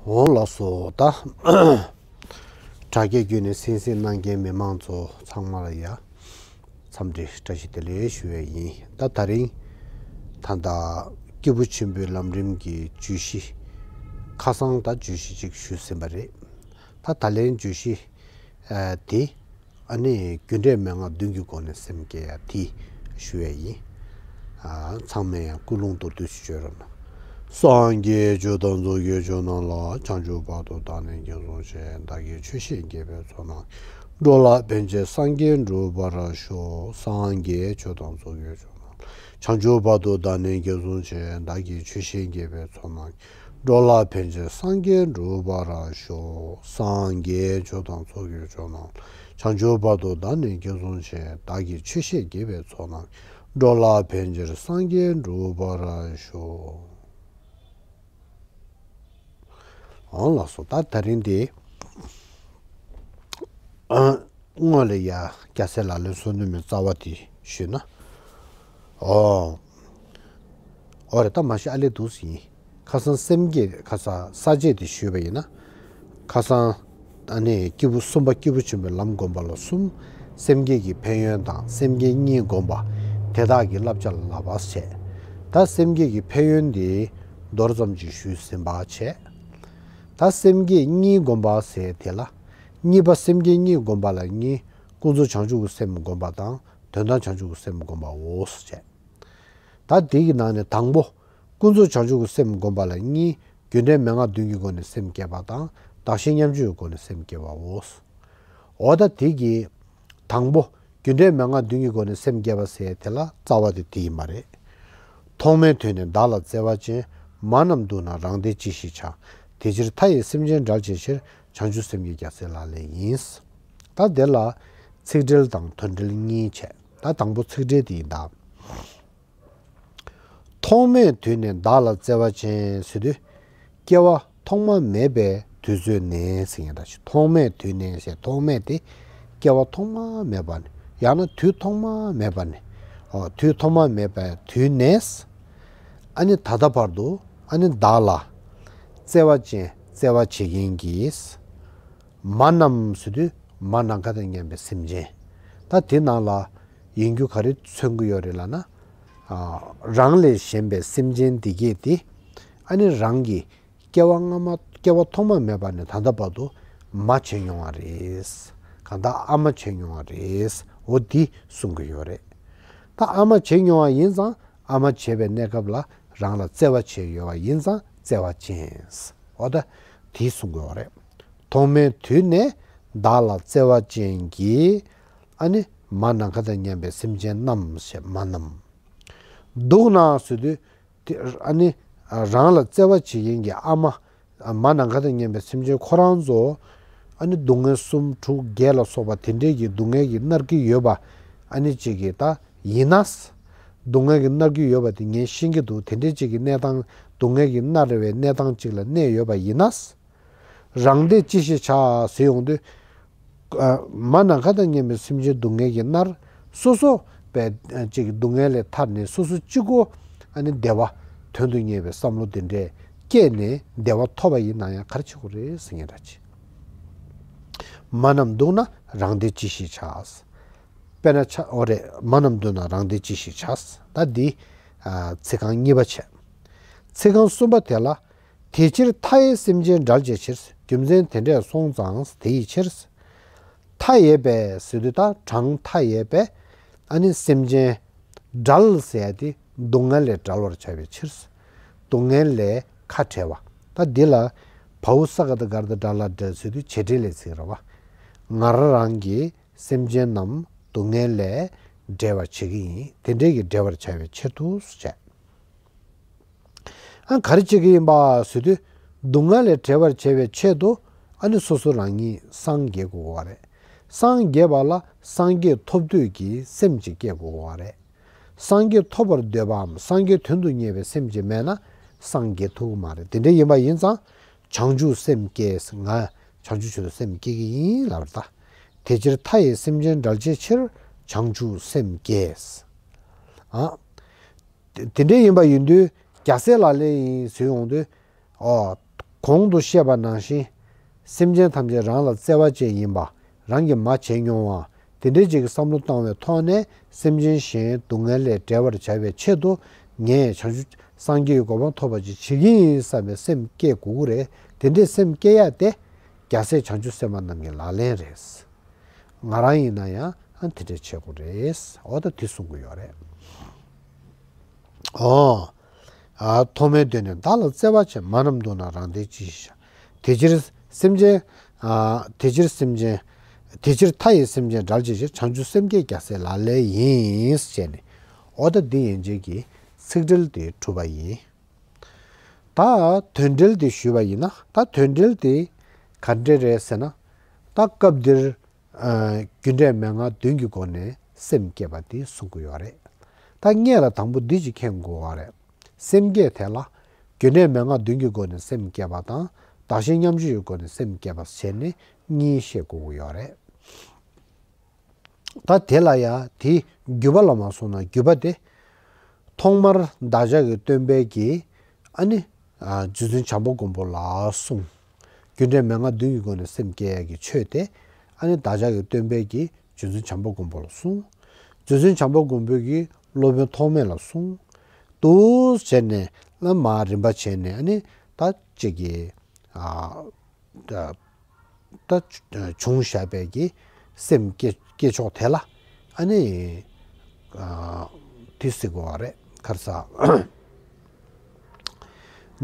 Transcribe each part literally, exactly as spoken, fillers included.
འོང་ལགས་སོ། ད་དྲ་རྒྱ་བརྒྱུད་ནས་གསན་གཟིགས་གནང་མཁན་མི་མང་ཚོ་ཚང་མ་ལ་ཡ་འཚམས་འདྲི་བཀྲ་ཤིས་བདེ་ལེགས་ཞུ་ཡས་ཡིན། ད་དེ་རིང་ད་ལྟ་སྐྱེས་བུ་ཆེན་པོའི་ལམ་རིམ་གྱི་བརྗོད་གཞི་ཁ་སང་ད་བརྗོད་གཞི་ཅིག་ཞུས་ཟིན་པ་རེད། ད་ད་ལན་བརྗོད་གཞི་ཨ་དེ་ཨ་ནི་རྒྱུ་འབྲས་མན་ངག་བདུན་གྱི་སྒོ་ནས་སེམས་བསྐྱེད་ཡ་དེ་ཞུ་ཡས་ཡིན། ཨ་ཚང་མས་ཡང་ཀུན་སློང་མདོར་བསྡུས་ཤིག་བརྗོད་རོགས་གནང་། སངས་རྒྱས་ཆོས་དང་ཚོགས་ཀྱི་མཆོག་རྣམས་ལ། བྱང་ཆུབ་བར་དུ་བདག་ནི་འགོད་སྲུང་ཞིང་། བདག་གིས་ཆོས་བཤད་རྒྱས་པའི་ཚོགས་རྣམས། འགྲོ་ལ་ཕན་ཕྱིར་སངས་རྒྱས་འགྲུབ་པར་ཤོག་སངས་རྒྱས་ཆོས་དང་ཚོགས་ཀྱི་མཆོག་རྣམས། བྱང་ཆུབ་བར་དུ་བདག་ནི་འགོད་སྲུང་ཞིང་། བདག་གིས་ཆོས་བཤད་རྒྱས་པའི་ཚོགས་རྣམས། འགྲོ་ལ་ཕན་ཕྱིར་སངས་རྒྱས་འགྲུབ་པར་ཤོག་སངས་རྒྱས་ཆོས་དང་ཚོགས་ཀྱི་མཆོག་རྣམས། བྱང་ཆུབ་བར་དུ་བདག་ནི་འགོད་སྲུང་ཞིང་། བདག་གིས་ཆོས་བཤད་རྒྱས་པའི་ཚོགས་རྣམས། འགྲོ་ལ་ཕན་ཕྱིར་སངས་རྒྱས་འགྲུབ་པར་ཤོག་འོང་ལགས་སོ། ད་དེ་རིང་འདི་ཨ་སྔོན་ལ་ཡ་རྒྱལ་སྲས་ལག་ལེན་སོ་བདུན་མའི་རྩ་བ་དེ་ཞུས་ན། ཨོ། ཨོ་རེད། ད་མ་གཞི་ཨ་ལས་འདུག་སེ་ཡིན། ཁ་སང་སེམས་བསྐྱེད་ཁ་སང་ས་བཅད་དེ་ཞུས་པ་ཡིན་ན། ཁ་སང་ཨ་ནི་སྐྱེས་བུ་གསུམ་པ་སྐྱེས་བུ་ཆེན་པོའི་ལམ་བསྒོམ་པ་ལ་གསུམ། སེམས་བསྐྱེད་ཀྱི་ཕན་ཡོན་དང་སེམས་བསྐྱེད་གཉིས་བསྒོམ་པ་དེ་དག་གི་བསླབ་བྱ་ལ་བ་བྱས། ད་སེམས་བསྐྱེད་ཀྱི་ཕན་ཡོན་དེ་མདོར་ཙམ་ཅིག་ཞུས་ཟིན་པ་བྱས། ད་སེམས་བསྐྱེད་གཉིས་བསྒོམ་པ་ཟེར་དེ་ལ། གཉིས་པ་སེམས་བསྐྱེད་གཉིས་བསྒོམ་པ་ལ་གཉིས། ཀུན་རྫོབ་བྱང་ཆུབ་ཀྱི་སེམས་བསྒོམ་པ་དང་དོན་དམ་བྱང་ཆུབ་ཀྱི་སེམས་བསྒོམ་པའོ་ཟེར་བྱས། ད་དེ་གི་ནང་ནས་དང་པོ་ཀུན་རྫོབ་བྱང་ཆུབ་ཀྱི་སེམས་བསྒོམ་པ་ལ་གཉིས། རྒྱུ་འབྲས་མན་ངག་བདུན་གྱི་སྒོ་ནས་སེམས་བསྐྱེད་པ་དང་བདག་གཞན་མཉམ་བརྗེའི་སྒོ་ནས་སེམས་བསྐྱེད་པའོ། འོ་ད་དེ་གི་དང་པོ་རྒྱུ་འབྲས་མན་ངག་བདུན་གྱི་སྒོ་ནས་སེམས་བསྐྱེད་པ་ཟེར་དེ་ལ་རྩ་བ་དེ་དེ་ཡིན་པ་རེད། ཐོག་མེད་དུས་ནས་བདག་ལ་བརྩེ་བ་ཅན། མ་རྣམས་སྡུག་ན་རང་བདེ་ཅི་ཞིག་བྱ། དེ་ཕྱིར་མཐའ་ཡས་སེམས་ཅན་བསྒྲལ་བྱའི་ཕྱིར། བྱང་ཆུབ་སེམས་བསྐྱེད་རྒྱལ་སྲས་ལག་ལེན་ཡིན། ད་དེ་ལ་ཚིག་འགྲེལ་དང་དོན་འགྲེལ་གཉིས་བྱས། ད་དང་པོ་ཚིག་འགྲེལ་དེ་ཡིན་ད། ཐོག་མེད་དུས་ནས་བདག་ལ་བརྩེ་བ་ཅན་ཟེར་དུས། སྐྱེ་བ་ཐོག་མ་མེད་པའི་དུས་ཚོད་ནས་ཟེར་མཁན་འདྲ་ཞིག་ཐོག་མེད་དུས་ནས་ཟེར། ཐོག་མེད་དེ་སྐྱེ་བ་ཐོག་མ་མེད་པ་ནས། ཡང་ན་དུས་ཐོག་མ་མེད་པ་ནས། ཨོ། དུས་ཐོག་མ་མེད་པའི་དུས་ནས། ཨ་ནི་ད་ལྟ་བར་དུ་ཨ་ནི་བདག་ལ་བརྩེ་བ་ཅན། བརྩེ་བ་བྱེད་མཁན་གྱི། མ་རྣམས་ཟེར་དུས་མ་ནམ་མཁའ་དང་མཉམ་པའི་སེམས་ཅན། ད་དེ་ནང་ལ་ཡིན་རྒྱུ་ག་རེ་མཚོན་གྱི་ཡོད་རེད་ལབ་ན། ཨ། རང་ལས་གཞན་པའི་སེམས་ཅན་འདི་གས་དེ། ཨ་ནི་རང་གི་སྐྱེ་བ་སྔ་མ། སྐྱེ་བ་ཐོག་མ་མེད་པ་ནས་ད་ལྟ་བར་དུ་མ་བྱས་མྱོང་བ་རེད། གང་ལྟར་ཨ་མ་བྱས་མྱོང་བ་རེད། འོ་འདི་གསུང་གི་ཡོད་རེད། ད་ཨ་མ་བྱས་མྱོང་བ་ཡིན་ཙང་། ཨ་མ་བྱས་པའི་གནས་སྐབས་ལ་རང་ལ་བརྩེ་བ་བྱས་ཡོད་པ་ཡིན་ཙང་བརྩེ་བ་ཅན། འོ་ད་དེ་གསུང་གི་ཡོད་རེད། ཐོག་མེད་དུས་ནས་བདག་ལ་བརྩེ་བ་ཅན་གྱི། ཨ་ནི་མ་ནམ་མཁའ་དང་མཉམ་པའི་སེམས་ཅན་རྣམས་ཞེས། མ་རྣམས། སྡུག་ན་ཟེར་དུས། དེ་ཨ་ནི་རང་ལ་བརྩེ་བ་བྱེད་མཁན་གྱི་ཨ་མ། མ་ནམ་མཁའ་དང་མཉམ་པའི་སེམས་ཅན་ཁོ་རང་ཚོ། ཨ་ནི་སྡུག་བསྔལ་གསུམ་དྲུག་བརྒྱད་ལ་སོགས་པ་དེ་འདྲའི་གི་སྡུག་བསྔལ་གྱིས་མནར་གྱི་ཡོད་པ། ཨ་ནི་ཅིག་གི་ད་ཡིན་ན། སྡུག་བསྔལ་གྱིས་མནར་གྱི་ཡོད་པ་དེ་ངས་ཤེས་ཀྱི་འདུག་དེ་འདྲའི་ཅིག་གི་གནས་སྟངས། སྡུག་བསྔལ་གྱིས་མནར་བའི་གནས་སྟངས་ཅིག་ལ་གནས་ཡོད་པ་ཡིན་ན། རང་བདེ་ཅི་ཞིག་བྱ་ཟེར་ཡོང་དུས། ཨ། མ་ནམ་མཁའ་དང་མཉམ་པའི་སེམས་ཅན་སྡུག་བསྔལ་གྱིས་མནར། སོ་སོ་པའི་ཅིག་སྡུག་བསྔལ་ལས་ཐར་ནས་སོ་སོ་གཅིག་པོ་ཨ་ནི་བདེ་བ་དོན་དུ་གཉེར་བའི་བསམ་བློ་དེ་འདྲས་སྐྱེས་ནས་བདེ་བ་ཐོབ་པ་ཡིན་ན་ཡང་ག་རེ་བྱེད་དགོས་རེད་ཟེར་མཁན་འདྲ་ཅིག་མ་རྣམས་སྡུག་ན་རང་བདེ་ཅི་ཞིག་བྱ། དཔེར་ན་ཆ། འོ་རེད། མ་རྣམས་སྡུག་ན་རང་བདེ་ཅི་ཞིག་བྱ། ད་འདི། ཨ། ཚིག་རྐང་གཉིས་པ་བྱས། ཚིག་རྐང་གསུམ་པ་དེ་ལ། དེ་ཕྱིར་མཐའ་ཡས་སེམས་ཅན་བསྒྲལ་བྱའི་ཕྱིར། རྒྱུ་མཚན་དེ་འདྲས་སོང་ཙང་དེ་ཡི་ཕྱིར། མཐའ་ཡས་པའི་ཟེར་དུས་ད་གྲངས་མཐའ་ཡས་པའི། ཨ་ནི་སེམས་ཅན་བསྒྲལ་ཟེར་ཡ་དེ་སྡུག་བསྔལ་ལས་བསྒྲལ་བར་བྱ་བའི་ཕྱིར། སྡུག་བསྔལ་ལས་ཁ་བྲལ་བ། ད་འདི་ལ་བྷཱུ་ས་ག་བཏགས་སྒ་ར་བཏགས་སྒྲ་ལ་བསྒྲལ་ཟེར་དུས་བྱེད་འབྲེལ་ལས་ཚིག་རེད་བ། ང་རང་རང་གི་སེམས་ཅན་རྣམས་སྡུག་བསྔལ་ལས་བསྒྲལ་བར་བྱེད་ཀྱི་ཡིན། དེ་འདྲའི་གི་བསྒྲལ་བར་བྱ་བའི་ཕྱིར་དུ་བྱས། ཨ། ག་རེ་བྱེད་ཀྱི་ཡིན་པ་ཟེར་དུས། སྡུག་བསྔལ་ལས་བསྒྲལ་བར་བྱ་བའི་ཆེད་དུ། ཨ་ནི་སོ་སོ་རང་ཉིད་སངས་རྒྱས་དགོས་པ་རེད། སངས་རྒྱས་པ་ལ་སངས་རྒྱས་ཐོབ་འདོད་ཀྱི་སེམས་ཅིག་སྐྱེ་དགོས་པ་རེད། སངས་རྒྱས་ཐོབ་པར་འདོད་པའམ་སངས་རྒྱས་དོན་དུ་གཉེར་བའི་སེམས་ཅིག་མེད་ན་སངས་རྒྱས་ཐུབ་ཀྱི་མ་རེད། དེ་འདྲ་ཡིན་པ་ཡིན་ཙང་། བྱང་ཆུབ་སེམས་བསྐྱེད། ང་བྱང་ཆུབ་ཆོས་དུ་སེམས་བསྐྱེད་ཀྱི་ཡིན་ལབ་རེད་ད། དེ་ཕྱིར་མཐའ་ཡས་སེམས་ཅན་བསྒྲལ་བྱའི་ཕྱིར། བྱང་ཆུབ་སེམས་བསྐྱེད། ཨ། དེ་དེ་འདྲ་ཡིན་པ་ཡིན་དུས་རྒྱལ་སྲས་ལག་ལེན་ཡིན་ཟེར་ཡོང་དུས། ཨོ། གོང་དུ་བཤད་པ་ནང་བཞིན། སེམས་ཅན་ཐམས་ཅད་རང་ལ་བརྩེ་བ་ཅན་ཡིན་པ། རང་གིས་མ་བྱས་མྱོང་བ། དེ་འདྲའི་ཅིག་གི་བསམ་བློ་བཏང་བའི་ཐོག་ནས་སེམས་ཅན་གཞན་སྡུག་བསྔལ་ལས་བསྒྲལ་བར་བྱ་བའི་ཆེད་དུ། ངས་བྱང་ཆུབ་སངས་རྒྱས་ཀྱི་གོ་འཕང་ཐོབ་པ་ཅིག་བྱེད་ཀྱི་ཡིན་བསམ་པའི་སེམས་སྐྱེ་དགོས་ཀྱི་རེད། དེ་འདྲའི་སེམས་སྐྱེ་ཡ་དེ། རྒྱལ་སྲས་བྱང་ཆུབ་སེམས་དཔའ་རྣམས་ཀྱི་ལག་ལེན་རེད། ང་རང་ཡིན་ན་ཡང་ཨ་དེ་འདྲ་བྱེད་དགོས་རེད། འོ་ད་དེ་གསུང་གི་ཡོད་རེད། ཨོ། ཨ། ཐོག་མའི་དོན་ནི་བདག་ལ་བརྩེ་བ་ཆེ། མ་རྣམས་སྡུག་ན་རང་བདེ་ཅི་ཞིག་བྱ། དེ་ཕྱིར་སེམས་ཅན། ཨ། དེ་ཕྱིར་སེམས་ཅན། དེ་ཕྱིར་མཐའ་ཡས་སེམས་ཅན་བསྒྲལ་བྱའི་ཕྱིར། བྱང་ཆུབ་སེམས་བསྐྱེད་རྒྱལ་སྲས་ལག་ལེན་ཡིན། ཞེས་ནས། འོ་ད་འདི་ཡན་ཆད་ཀྱི་ཚིག་འགྲེལ་དེ་གྲུབ་པ་ཡིན། ད་དོན་འགྲེལ་དེ་ཞུས་པ་ཡིན་ན། ད་དོན་འགྲེལ་དེ་ག་འདྲ་རེད་ཟེར་ན། ད་སྐབས་འདིར། ཨ། རྒྱུ་འབྲས་མན་ངག་བདུན་གྱི་སྒོ་ནས་སེམས་བསྐྱེད་པ་དེ་གསུང་གི་ཡོད་རེད། ད་སྔོན་ལ་དང་པོ་འདི་ཅིག་མཁྱེན་དགོས་པ་རེད། སེམས་བསྐྱེད་དེ་ལ་རྒྱུ་འབྲས་མན་ངག་བདུན་གྱི་སྒོ་ནས་སེམས་བསྐྱེད་པ་དང་། བདག་གཞན་མཉམ་བརྗེའི་སྒོ་ནས་སེམས་བསྐྱེད་པ་ཟེར་ནས་གཉིས་བཤད་དགོས་ཀྱི་ཡོད་རེད། ད་དེ་ལ་ཡང་དེའི་བརྒྱུད་པ་ལ་མ་སོང་ན། བརྒྱུད་པ་དེ། ཐོག་མར་བདག་ཅག་གི་སྟོན་པས་ཀྱིས། ཨ་ནི། ཨ། རྗེ་བཙུན་བྱམས་པ་མགོན་པོ་ལ་གསུངས། རྒྱུ་འབྲས་མན་ངག་བདུན་གྱི་སྒོ་ནས་སེམས་བསྐྱེད་ཡག་གི་ཆོས་དེ། ཨ་ནི་བདག་ཅག་གི་སྟོན་པས་ཀྱིས་རྗེ་བཙུན་བྱམས་པ་མགོན་པོ་ལ་གསུངས། རྗེ་བཙུན་བྱམས་པ་མགོན་པོས་ཀྱིས་སློབ་དཔོན་ཐོགས་མེད་ལ་གསུངས། འདུག་བྱས་ནས་ལ་མ་རིམ་པ་བྱས་ནས། ཨ་ནི་ད་ཅིག་གི། ཨ། ད་ད་བྱུང་བཞག་པའི་གི་སེམས་བསྐྱེད་བསྐྱེད་ཆོག་དེ་ལ། ཨ་ནི། ཨ། དེ་ཟེར་དགོས་པ་རེད། ག་རེ་ཟེར།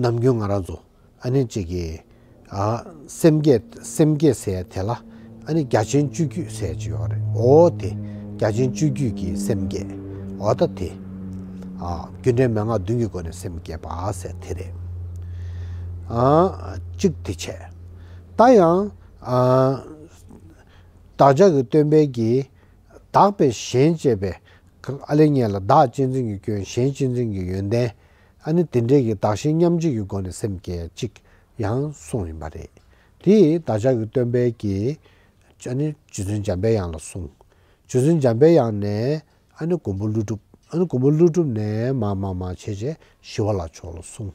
ནམ་རྒྱུན་ང་རང་ཚོ། ཨ་ནི་ཅིག་གི། ཨ། སེམས་བསྐྱེད་སེམས་བསྐྱེད་ཟེར་དེ་ལ། ཨ་ནི་རྒྱ་ཆེན་སྤྱོད་བརྒྱུད་ཟེར་གྱི་ཡོད་རེད། འོ་དེ། རྒྱ་ཆེན་སྤྱོད་བརྒྱུད་ཀྱི་སེམས་བསྐྱེད། འོ་ད་དེ། ཨ། རྒྱུ་འབྲས་མན་ངག་བདུན་གྱི་སྒོ་ནས་སེམས་བསྐྱེད་པ་ཟེར་དེ་རེད། ཨ། གཅིག་དེ་བྱས། ད་ཡང་། ཨ། བདག་ཅག་གི་སྟོན་པས་ཀྱིས། བདག་པས་གཞན་གཅེས་པའི། ཨ་ལས་ངན་ལ་བདག་གཅེས་འཛིན་གྱི་སྐྱོན། གཞན་གཅེས་འཛིན་གྱི་ཡོན་ཏན། ཨ་ནི་དེ་འདྲའི་གི་བདག་གཞན་མཉམ་བརྗེ་གི་སྒོ་ནས་སེམས་བསྐྱེད་ཅིག་ཡང་གསུངས་ཡིན་པ་རེད། དེ་བདག་ཅག་གི་སྟོན་པས་ཀྱིས། ཨ་ནི་རྗེ་བཙུན་འཇམ་པའི་དབྱངས་ལ་གསུངས། རྗེ་བཙུན་འཇམ་པའི་དབྱངས་ནས། ཨ་ནི་མགོན་པོ་ཀླུ་སྒྲུབ། ཨ་ནི་མགོན་པོ་ཀླུ་སྒྲུབ་ནས་མར་མར་མར་བྱས་བྱས་ཞི་བ་ལྷ་མཆོག་ལ་གསུངས།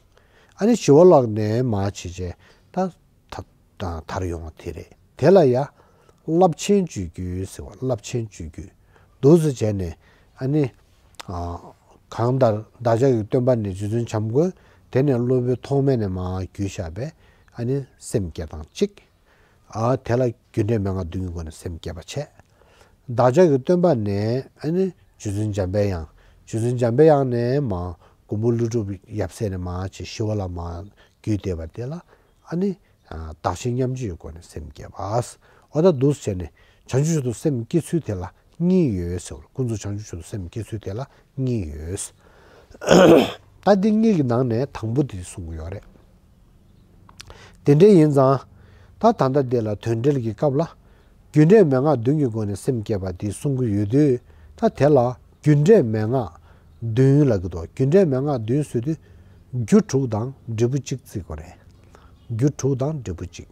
ཨ་ནི་ཞི་བ་ལྷ་ནས་མར་བྱས་བྱས་ད་ད་ད་དར་ཡོང་བ་དེ་རེད། དེ་ལ་ཡ། རླབས་ཆེན་སྤྱོད་བརྒྱུད་ཟེར་བ། རླབས་ཆེན་སྤྱོད་བརྒྱུད། འདུག་སེ་བྱས་ནས། ཨ་ནི། ཨ། གང་ལྟར་བདག་ཅག་གི་སྟོན་པ་ནས་རྗེ་བཙུན་བྱམས་མགོན། དེ་ནས་སློབ་དཔོན་ཐོགས་མེད་ནས་མར་བརྒྱུད་བཞག་པའི། ཨ་ནི་སེམས་བསྐྱེད་སྟངས་གཅིག། ཨ། དེ་ལ་རྒྱུ་འབྲས་མན་ངག་བདུན་གྱི་སྒོ་ནས་སེམས་བསྐྱེད་པ་བྱས། བདག་ཅག་གི་སྟོན་པ་ནས། ཨ་ནི་རྗེ་བཙུན་འཇམ་པའི་དབྱངས། རྗེ་བཙུན་འཇམ་པའི་དབྱངས་ནས་མར་མགོན་པོ་ཀླུ་སྒྲུབ་ཡབ་སྲས་ནས་མར་བྱས་ཞི་བ་ལྷ་མར་བརྒྱུད་བསྡད་པ་དེ་ལ། ཨ་ནི། ཨ། བདག་གཞན་མཉམ་བརྗེའི་སྒོ་ནས་སེམས་བསྐྱེད་པ། འོ་ད་འདུག་སེ་བྱས་ནས་བྱང་ཆུབ་མཆོག་ཏུ་སེམས་བསྐྱེད་ཚུལ་དེ་ལ་གཉིས་ཡོད་ཟེར་བ། ཀུན་རྫོབ་བྱང་ཆུབ་མཆོག་ཏུ་སེམས་བསྐྱེད་ཚུལ་དེ་ལ་གཉིས་ཡོད། ད་འདི་གཉིས་ཀྱི་ནང་ནས་དང་པོ་དེ་གསུང་གི་ཡོད་རེད། དེ་འདྲ་ཡིན་ཙང་། ད་ད་ལྟ་འདི་ལ་དོན་འགྲེལ་གྱི་སྐབས་ལ། རྒྱུ་འབྲས་མན་ངག་བདུན་གྱི་སྒོ་ནས་སེམས་བསྐྱེད་པ་འདི་གསུང་གི་ཡོད་དུས། ད་དེ་ལ་རྒྱུ་འབྲས་མན་ངག་བདུན་ལབ་ཀྱི་འདུག་རྒྱུ་འབྲས་མན་ངག་བདུན་ཟེར་དུས། རྒྱུ་དྲུག་དང་འབྲས་བུ་གཅིག་བརྩི་དགོས་རེད། རྒྱུ་དྲུག་དང་འབྲས་བུ་གཅིག།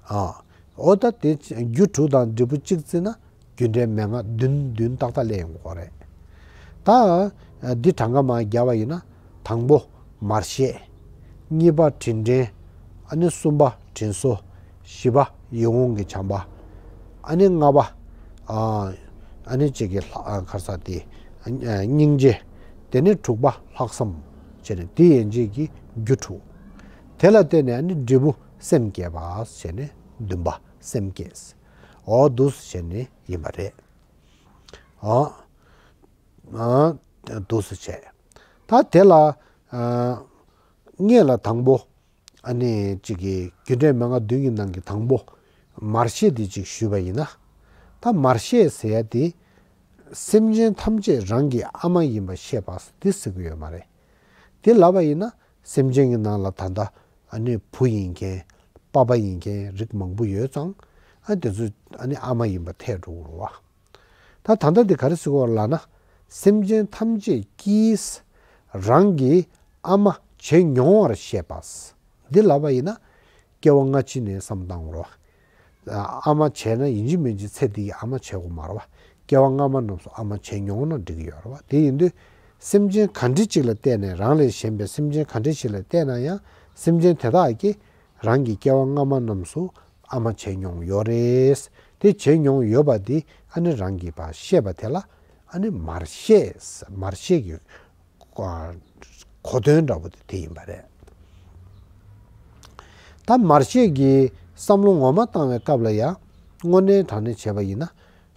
ཨ། འོ་ད་དེ་རྒྱུ་དྲུག་དང་འབྲས་བུ་གཅིག་བརྩིས་ན། རྒྱུ་འབྲས་མན་ངག་བདུན་བདུན་ཏག་ཏག་སླེབས་ཡོང་གི་རེད། ད། ཨ། འདི་གྲངས་ཀ་མར་བརྒྱབ་པ་ཡིན་ན། དང་པོ་མར་ཤེས། གཉིས་པ་དྲིན་དྲན། ཨ་ནི་གསུམ་པ་དྲིན་གཟོ། བཞི་པ་ཡིད་འོང་གི་བྱམས་པ། ཨ་ནི་ལྔ་པ། ཨ། ཨ་ནི་གཅིག་གི་ལྷ། ཨ། ག་རེ་ཟེར་དེ། ཨ། སྙིང་རྗེ། དེ་ནས་དྲུག་པ་ལྷག་བསམ། བྱས་ནས་དེ་ཡན་ཆད་ཀྱི་རྒྱུ་དྲུག་དེ་ལ་བརྟེན་ནས། ཨ་ནི་འབྲས་བུ་སེམས་བསྐྱེད་པ་བྱས་ནས་བདུན་པ་སེམས་བསྐྱེད། འོ་འདུག་སེ་བྱས་ནས་ཡིན་པ་རེད། ཨ། ཨ། འདུག་སེ་བྱས། ད་དེ་ལ། ཨ། སྔོན་ལ་དང་པོ། ཨ་ནི་གཅིག་གི་རྒྱུ་འབྲས་མན་ངག་བདུན་གྱི་ནང་གི་དང་པོ། མར་ཤེས་དེ་གཅིག་ཞུས་པ་ཡིན་ན། ད་མར་ཤེས་ཟེར་ཡ་དེ། སེམས་ཅན་ཐམས་ཅད་རང་གི་ཨ་མ་ཡིན་པ་ཤེས་པ་དེ་ཟེར་གྱི་ཡོད་མ་རེད། དེ་ལབ་པ་ཡིན་ན། སེམས་ཅན་གྱི་ནང་ལ་ད་ལྟ། ཨ་ནི་བུ་ཡིན་མཁན། པ་ཕ་ཡིན་མཁན་རིགས་མང་པོ་ཡོད་ཙང་། ཨ། དེ་ཚོ་ཨ་ནི་ཨ་མ་ཡིན་པ་ཐལ་འགྲོ་གི་རེད་བ། ད་ད་ལྟ་འདི་ག་རེ་ཟེར་གྱི་ཡོད་ལབ་ན། སེམས་ཅན་ཐམས་ཅད་ཀྱིས་རང་གི་ཨ་མ་བྱས་མྱོང་བར་བཤད་པ། འདི་ལབ་པ་ཡིན་ན། སྐྱེ་བ་སྔ་ཕྱི་ནས་བསམ་བློ་བཏང་དགོས་རེད་བ། ཨ་མ་བྱས་ན་ཡིན་གཅིག་མིན་གཅིག་ཚེ་འདི་ཡི་ཨ་མ་བྱེད་དགོས་མ་རེད་བ། སྐྱེ་བ་སྔ་མ་རྣམས་སུ་ཨ་མ་བྱས་མྱོང་ན་འགྲིག་གི་ཡོད་རེད་བ། དེ་ཡིན་དུས། སེམས་ཅན་ག་འདྲ་ཅིག་ལ་བལྟས་ནས། རང་ལས་གཞན་པའི་སེམས་ཅན་ག་འདྲ་ཞིག་ལ་བལྟས་ན་ཡང་། སེམས་ཅན་དེ་དག་གིས་ རང་གི་སྐྱེ་བ་སྔ་མ་རྣམས་སུ་ཨ་མ་བྱས་མྱོང་ཡོད་རེད། དེ་བྱས་མྱོང་ཡོད་པ་འདི་ཨ་ནི་རང་གིས་ཕར་བཤད་པ་དེ་ལ་ཨ་ནི་མར་བཤད། མར་བཤད་ཀྱི་གོ་དོན་འདྲ་པོ་དེ་དེ་ཡིན་པ་རེད། ད་མར་བཤད་ཀྱི་བསམ་བློ་ངོ་མ་བཏང་བའི་སྐབས་ལ་ཡང་དངོས་གནས་དྲང་གནས་བྱས་པ་ཡིན་ན་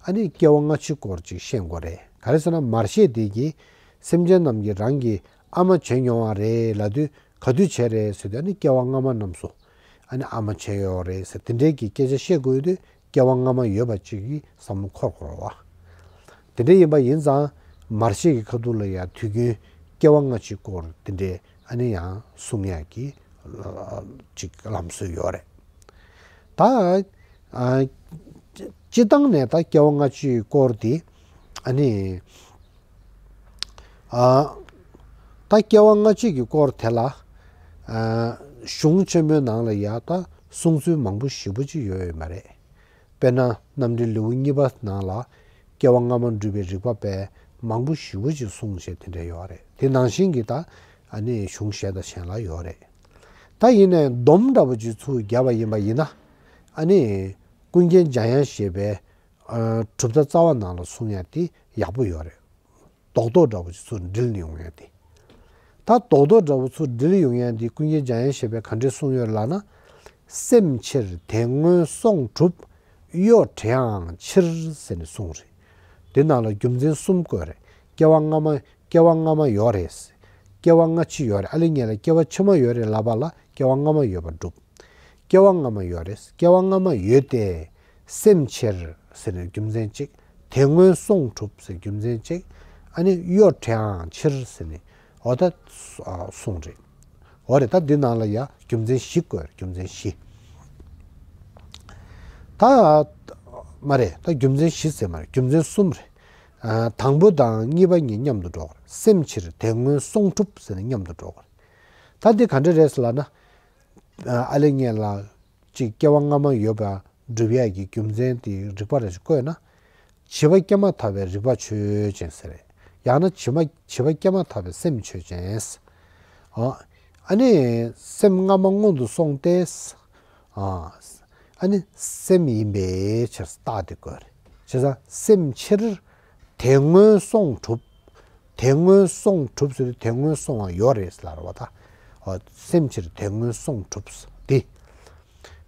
ཨ་ནི་སྐྱེ་བ་སྔ་ཕྱི་སྐོར་ཅིག་ཤེས་དགོས་རེད། ག་རེ་ཟེར་ན་མར་བཤད་དེ་གིས་སེམས་ཅན་རྣམས་ཀྱིས་རང་གི་ཨ་མ་བྱས་མྱོང་བ་རེད་ལབ་དུས་ག་དུས་བྱས་རེད་ཟེར་དུས་ཨ་ནི་སྐྱེ་བ་སྔ་མ་རྣམས་སུ་ཨ་ནི་ཨ་མ་བྱས་ཡོད་རེད་ཟེར་དེ་འདྲའི་གི་སྐད་ཆ་བཤད་དགོས་དུས་སྐྱེ་བ་སྔ་མ་ཡོད་པ་ཅིག་གི་བསམ་བློ་འཁོར་དགོས་རེད་བ། དེ་འདྲ་ཡིན་པ་ཡིན་ཙང་མར་བཤད་ཀྱི་ཁ་ཐུག་ལ་ཡང་དུས་རྒྱུན་སྐྱེ་བ་སྔ་ཕྱི་སྐོར་དེ་འདྲའི་ཨ་ནི་ཡང་གསུང་ཡག་གི་ཅིག་ལམ་སྲོལ་ཡོད་རེད། ད་ཨ་སྤྱི་བཏང་ནས་ད་སྐྱེ་བ་སྔ་ཕྱིའི་སྐོར་དེ་ཨ་ནི་ཨ་ད་སྐྱེ་བ་སྔ་ཕྱི་གི་སྐོར་དེ་ལ་ཨ་གཞུང་ཆེན་མོའི་ནང་ལ་ཡང་ད་གསུང་ཚུལ་མང་པོ་ཞེ་པོ་ཅིག་ཡོད་ཡོད་མ་རེད། དཔེར་ན་རྣམ་འགྲེལ་ལེའུ་གཉིས་པ་ནང་ལ་སྐྱེ་བ་སྔ་མ་སྒྲུབ་པའི་རིགས་པ་དཔེ་མང་པོ་ཞེ་པོ་ཅིག་གསུངས་བྱས་དེ་འདྲ་ཡོད་རེད། དེ་ནང་བཞིན་གྱི་ད་ཨ་ནི་གཞུང་གཞན་དང་གཞན་ལ་ཡོད་རེད། ད་ཡིན་ནའི་སྡོམ་འདྲ་པོ་ཅིག་ཚུར་བརྒྱབ་པ་ཡིན་པ་ཡིན་ན་ཨ་ནི་ཀུན་མཁྱེན་འཇམ་དབྱངས་བཞད་པའི་གྲུབ་མཐའ་རྩ་བ་ནང་ལ་གསུང་ཡ་དེ་ཡག་པོ་ཡོད་རེད། རྡོག་རྡོག་འདྲ་པོ་ཅིག་ཚུར་འདྲིལ་ནས་ཡོང་ཡ་དེ། ད་རྡོག་རྡོག་འདྲ་པོ་ཚུར་འདྲིལ་ཡོང་ཡ་དེ་ཀུན་མཁྱེན་འཇམ་དབྱངས་བཞད་པས་ག་འདྲས་གསུངས་ཡོད་ལབ་ན། སེམས་ཕྱིར་དོན་སྔོན་སོང་གྲུབ། གཡོ་བྲལ་འང་ཕྱིར་ཟེར་ནས་གསུངས་རེད། དེ་ནང་ལ་རྒྱུ་མཚན་གསུམ་བཀོད་རེད། སྐྱེ་བ་སྔ་མ་སྐྱེ་བ་སྔ་མ་ཡོད་རེད། སྐྱེ་བ་སྔ་ཕྱི་ཡོད་རེད། ཨ་ལེ་ངེད་ལ་སྐྱེ་བ་ཕྱི་མ་ཡོད་རེད་ལབ་པ་ལ་སྐྱེ་བ་སྔ་མ་ཡོད་པ་སྒྲུབ། སྐྱེ་བ་སྔ་མ་ཡོད་རེད། སྐྱེ་བ་སྔ་མ་ཡོད་དེ། སེམས་ཕྱིར་ཟེར་ནས་རྒྱུ་མཚན་གཅིག་དོན་སྔོན་སོང་གྲུབ་ཟེར་རྒྱུ་མཚན་གཅིག་ཨ་ནི་གཡོ་བྲལ་འང་ཕྱིར་ཟེར་ནས་འོ་ད་གསུངས་རེད། འོ་རེད། ད་འདི་ནང་ལ་ཡ་རྒྱུ་མཚན་བཞི་བཀོད་རེད། རྒྱུ་མཚན་བཞི། ད་མ་རེད། ད་རྒྱུ་མཚན་བཞི་ཟེར་མ་རེད། རྒྱུ་མཚན་གསུམ་རེད། ཨ་དང་པོ་དང་གཉིས་པ་གཉིས་མཉམ་དུ་འགྲོ་གི་རེད། སེམས་ཕྱིར་དོན་སྔོན་སོང་གྲུབ་ཟེར་ནས་མཉམ་དུ་འགྲོ་གི་རེད། ད་འདི་ག་འདྲ་རེད་ཟེར་ལབ་ན། ཨ་ལེ་ངེད་ལ་ཅིག་སྐྱེ་བ་སྔ་མ་ཡོད་པ་སྒྲུབ་ཡས་ཀྱི་རྒྱུ་མཚན་དེ་རིགས་པ་རེ་ཞིག་བཀོད་ན། བྱིས་པ་སྐྱེས་མ་ཐག་པའི་རིག་པ་ཆོས་ཅན་ཟེར། ཡང་ན་བྱིས་མ་བྱིས་པ་སྐྱེས་མ་ཐག་པའི་སེམས་ཆོས་ཅན། ཨ་ཨ་ནི་སེམས་སྔ་མ་སྔོན་དུ་སོང་སྟེ། ཨ་ཨ་ནི་སེམས་ཡིན་པའི་ཕྱིར་རྟགས་དེ་བཀོད་རེད། བྱས་ཙང་སེམས་ཕྱིར་དོན་སྔོན་སོང་གྲུབ། དོན་སྔོན་སོང་གྲུབ་ཟེར་དུས་དོན་སྔོན་སོང་བ་ཡོད་རེད་ལབ་རེད་བ་ད། ཨ་སེམས་ཕྱིར་དོན་སྔོན་སོང་གྲུབ་དེ།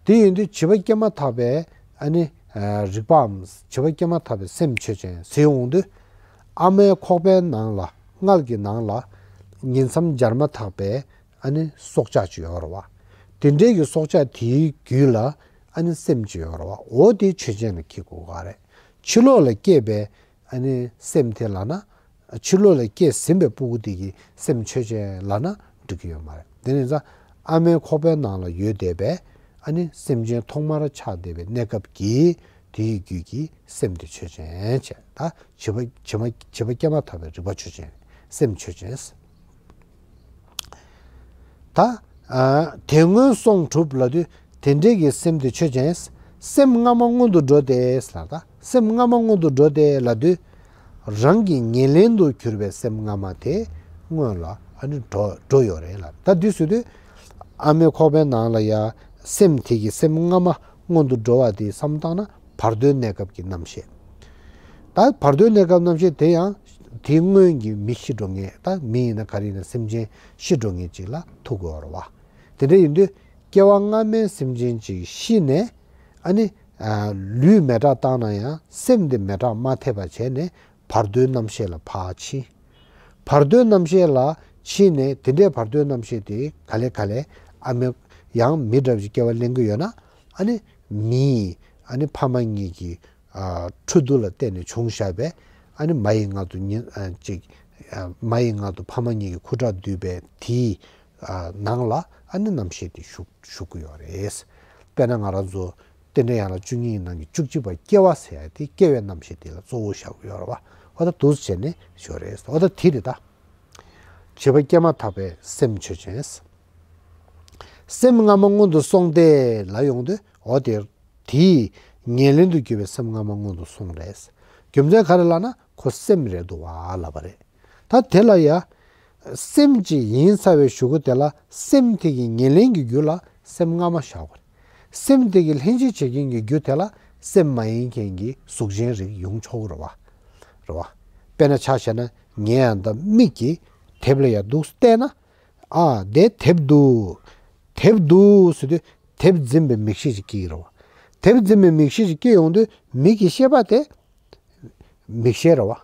དེ་ཡིན་དུས་བྱིས་པ་སྐྱེས་མ་ཐག་པའི་ཨ་ནི་ཨ་རིག་པའམ་བྱིས་པ་སྐྱེས་མ་ཐག་པའི་སེམས་ཆོས་ཅན་ཟེར་འོང་དུས། ཨ་མའི་ཁོག་པའི་ནང་ལ་མངལ་གྱི་ནང་ལ་ཉིང་མཚམས་སྦྱར་མ་ཐག་པའི་ཨ་ནི་སྲོག་ཆགས་ཅིག་ཡོད་རེད་བ། དེ་འདྲའི་གི་སྲོག་ཆགས་དེའི་རྒྱུད་ལ་ཨ་ནི་སེམས་ཅིག་ཡོད་རེད་བ། འོ་དེ་ཆོས་ཅན་ལ་འཁྱེར་དགོས་ག་རེད། ཕྱི་ལོགས་ལ་སྐྱེས་པའི་ཨ་ནི་སེམས་དེ་ལབ་ན། ཕྱི་ལོགས་ལ་སྐྱེས་ཟིན་པའི་སྤུ་གུ་དེ་གི་སེམས་ཆོས་ཅན་ལབ་ན་འགྲིག་གི་ཡོད་མ་རེད། དེ་ནི་ཙང་ཨ་མའི་ཁོག་པའི་ནང་ལ་ཡོད་བསྡད་པའི་ཨ་ནི་སེམས་ཅན་ཐོག་མར་ཆགས་བསྡད་པའི་གནས་སྐབས་ཀྱི་དེའི་རྒྱུད་ཀྱི་སེམས་དེ་ཆོས་ཅན་བྱས། ད་བྱིས་པ་བྱིས་མ་བྱིས་པ་སྐྱེས་མ་ཐག་པའི་རིག་པ་ཆོས་ཅན། སེམས་ཆོས་ཅན། ད་ཨ་དོན་སྔོན་སོང་གྲུབ་ལབ་དུས་དེ་འདྲའི་གི་སེམས་དེ་ཆོས་ཅན། སེམས་སྔ་མ་སྔོན་དུ་འགྲོ་སྟེ་ལབ། ད་སེམས་སྔ་མ་སྔོན་དུ་འགྲོ་སྟེ་ལབ་དུས་རང་གི་ཉེར་ལེན་དུ་གྱུར་པའི་སེམས་སྔ་མ་དེ་སྔོན་ལ་ཨ་ནི་འགྲོ་འགྲོ་ཡོད་རེད་ལབ། ད་འདི་ཟེར་དུས་ཨ་མའི་ཁོག་པའི་ནང་ལ་ཡ་སེམས་དེ་གི་སེམས་སྔ་མ་སྔོན་དུ་འགྲོ་བ་དེ་བསམ་བཏང་ན་བར་དོའི་གནས་སྐབས་ཀྱི་རྣམ་ཤེས། ད་བར་དོའི་གནས་སྐབས་རྣམ་ཤེས་དེ་ཡང་དེའི་སྔོན་གྱི་མི་ཤི་འགྲོ་མཁན། ད་མི་ཡིན་ན་ག་རེ་ཡིན་ན་སེམས་ཅན་ཤི་འགྲོ་མཁན་ཅིག་ལ་ཐུག་དགོས་རེད་བ། དེ་འདྲ་ཡིན་དུས་སྐྱེ་བ་སྔ་མའི་སེམས་ཅན་ཅིག་ཤི་ནས་ཨ་ནི་ལུས་མེ་སྲེག་བཏང་ན་ཡང་སེམས་དེ་མེ་སྲེག་མ་ཐེབས་པ་བྱས་ནས་བར་དོའི་རྣམ་ཤེས་ལ་ཕར་ཕྱིན། བར་དོའི་རྣམ་ཤེས་ལ་ཕྱིན་ནས་དེ་འདྲའི་བར་དོའི་རྣམ་ཤེས་དེ་ག་ལེ་ག་ལེ་ཨ་མའི་ཡང་མི་འདྲ་བའི་སྐྱེ་བ་ལེན་གྱི་ཡོད་ན་ཨ་ནི་མིའི་ཨ་ནི་ཕ་མ་གཉིས་ཀྱི་ཨ་འཕྲོ་འདུ་ལ་བརྟེན་ནས་བྱུང་བཞག་པའི་ཨ་ནི་མ་ཡི་མངལ་དུ་ཉིན་ཨ་ཅིག་ཨ་མ་ཡི་མངལ་དུ་ཕ་མ་གཉིས་ཀྱི་ཁུ་ཁྲག་འདུས་པའི་དེའི་ཨ་ནང་ལ་ཨ་ནི་རྣམ་ཤེས་དེ་ཞུགས་ཞུགས་ཀྱི་ཡོད་རེད། དཔེར་ན་ང་རང་ཚོ་རྟེན་འབྲེལ་ཡན་ལག་བཅུ་གཉིས་ནང་གི་བཅུ་གཅིག་པ་སྐྱེ་བ་ཟེར་ཡ་དེ་སྐྱེ་བའི་རྣམ་ཤེས་དེ་ལ་གཙོ་བོ་བཞག་གི་ཡོད་རེད་བ། འོ་ད་འདུག་སེ་བྱས་ནས་ཞོར་རེད། འོ་ད་དེ་རེད་ད། བྱིས་པ་སྐྱེས་མ་ཐག་པའི་སེམས་ཆོས་ཅན། སེམས་སྔ་མ་སྔོན་དུ་སོང་སྟེ་ལབ་ཡོང་དུས་འོ་དེ་དེའི་ཉེར་ལེན་དུ་གྱུར་པའི་སེམས་སྔ་མ་སྔོན་དུ་སོང་རེད། རྒྱུ་མཚན་ག་རེ་ལབ་ན་ཁོ་སེམས་རེད་འདུག་བ་ལབ་པ་རེད། ད་དེ་ལ་ཡ། སེམས་ཅིག་ཡིན་ཚར་བའི་གཞུག་གུ་དེ་ལ་སེམས་དེ་གི་ཉེར་ལེན་གྱི་རྒྱུ་ལ་ སེམས་སྔ་མ་བཞག་དགོས་རེད། སེམས་དེ་གི་ལྷན་ཅིག་བྱེད་མཁན་གྱི་རྒྱུ་དེ་ལ་སེམས་མ་ཡིན་མཁན་གྱི་གཟུགས་ཅན་རིགས་ཡོང་ཆོག་གི་རེད་བ། རེད་བ། དཔེར་ན་ཆ་བཞག་ན་ངས་ཡང་ད་མིག་གིས་དེབ་ལ་ཡར་འདུག་བལྟས་ན། ཨ་དེ་དེབ་འདུག་དེབ་འདུག་ཟེར་དུས་དེབ་འཛིན་པའི་མིག་ཤེས་ཤིག་སྐྱེ་གི་རེད་བ། དེབ་འཛིན་པའི་མིག་ཤེས་ཤིག་སྐྱེ་ཡོང་དུས་མིག་གི་ཤེས་པ་དེ་མིག་ཤེས་རེད་བ།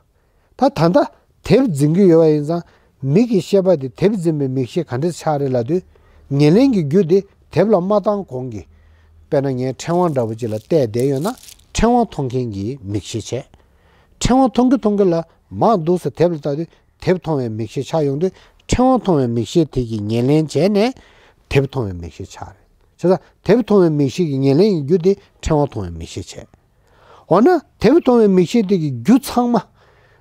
ད་ད་ལྟ་དེབ་འཛིན་གྱི་ཡོད་པ་ཡིན་ཙང་། མིག་གི་ཤེས་པ་དེ་དེབ་འཛིན་པའི་མིག་ཤེས་ག་འདྲ་ཆགས་རེད་ལབ་དུས། ཉེར་ལེན་གྱི་རྒྱུ་དེ་དེབ་ལ་མ་བཏང་གོང་གི། དཔེར་ན་ངས་ཕྲེང་བ་འདྲ་པོ་ཅིག་ལ་བལྟས་བསྡད་ཡོད་ན། ཕྲེང་བ་མཐོང་མཁན་གྱི་མིག་ཤེས་བྱས། ཕྲེང་བ་མཐོང་གི་མཐོང་གི་ལ་མར་འདུག་སེ་དེབ་ལ་ལྟ་དུས་དེབ་མཐོང་བའི་མིག་ཤེས་ཆགས་ཡོང་དུས། ཕྲེང་བ་མཐོང་བའི་མིག་ཤེས་དེ་གིས་ཉེར་ལེན་བྱས་ནས་དེབ་མཐོང་བའི་མིག་ཤེས་ཆགས་རེད། བྱས་ཙང་དེབ་མཐོང་བའི་མིག་ཤེས་ཀྱི་ཉེར་ལེན་གྱི་རྒྱུ་དེ་ཕྲེང་བ་མཐོང་བའི་མིག་ཤེས་བྱས། འོ་ན་དེབ་མཐོང་བའི་མིག་ཤེས་དེ་གི་རྒྱུ་ཚང་མ་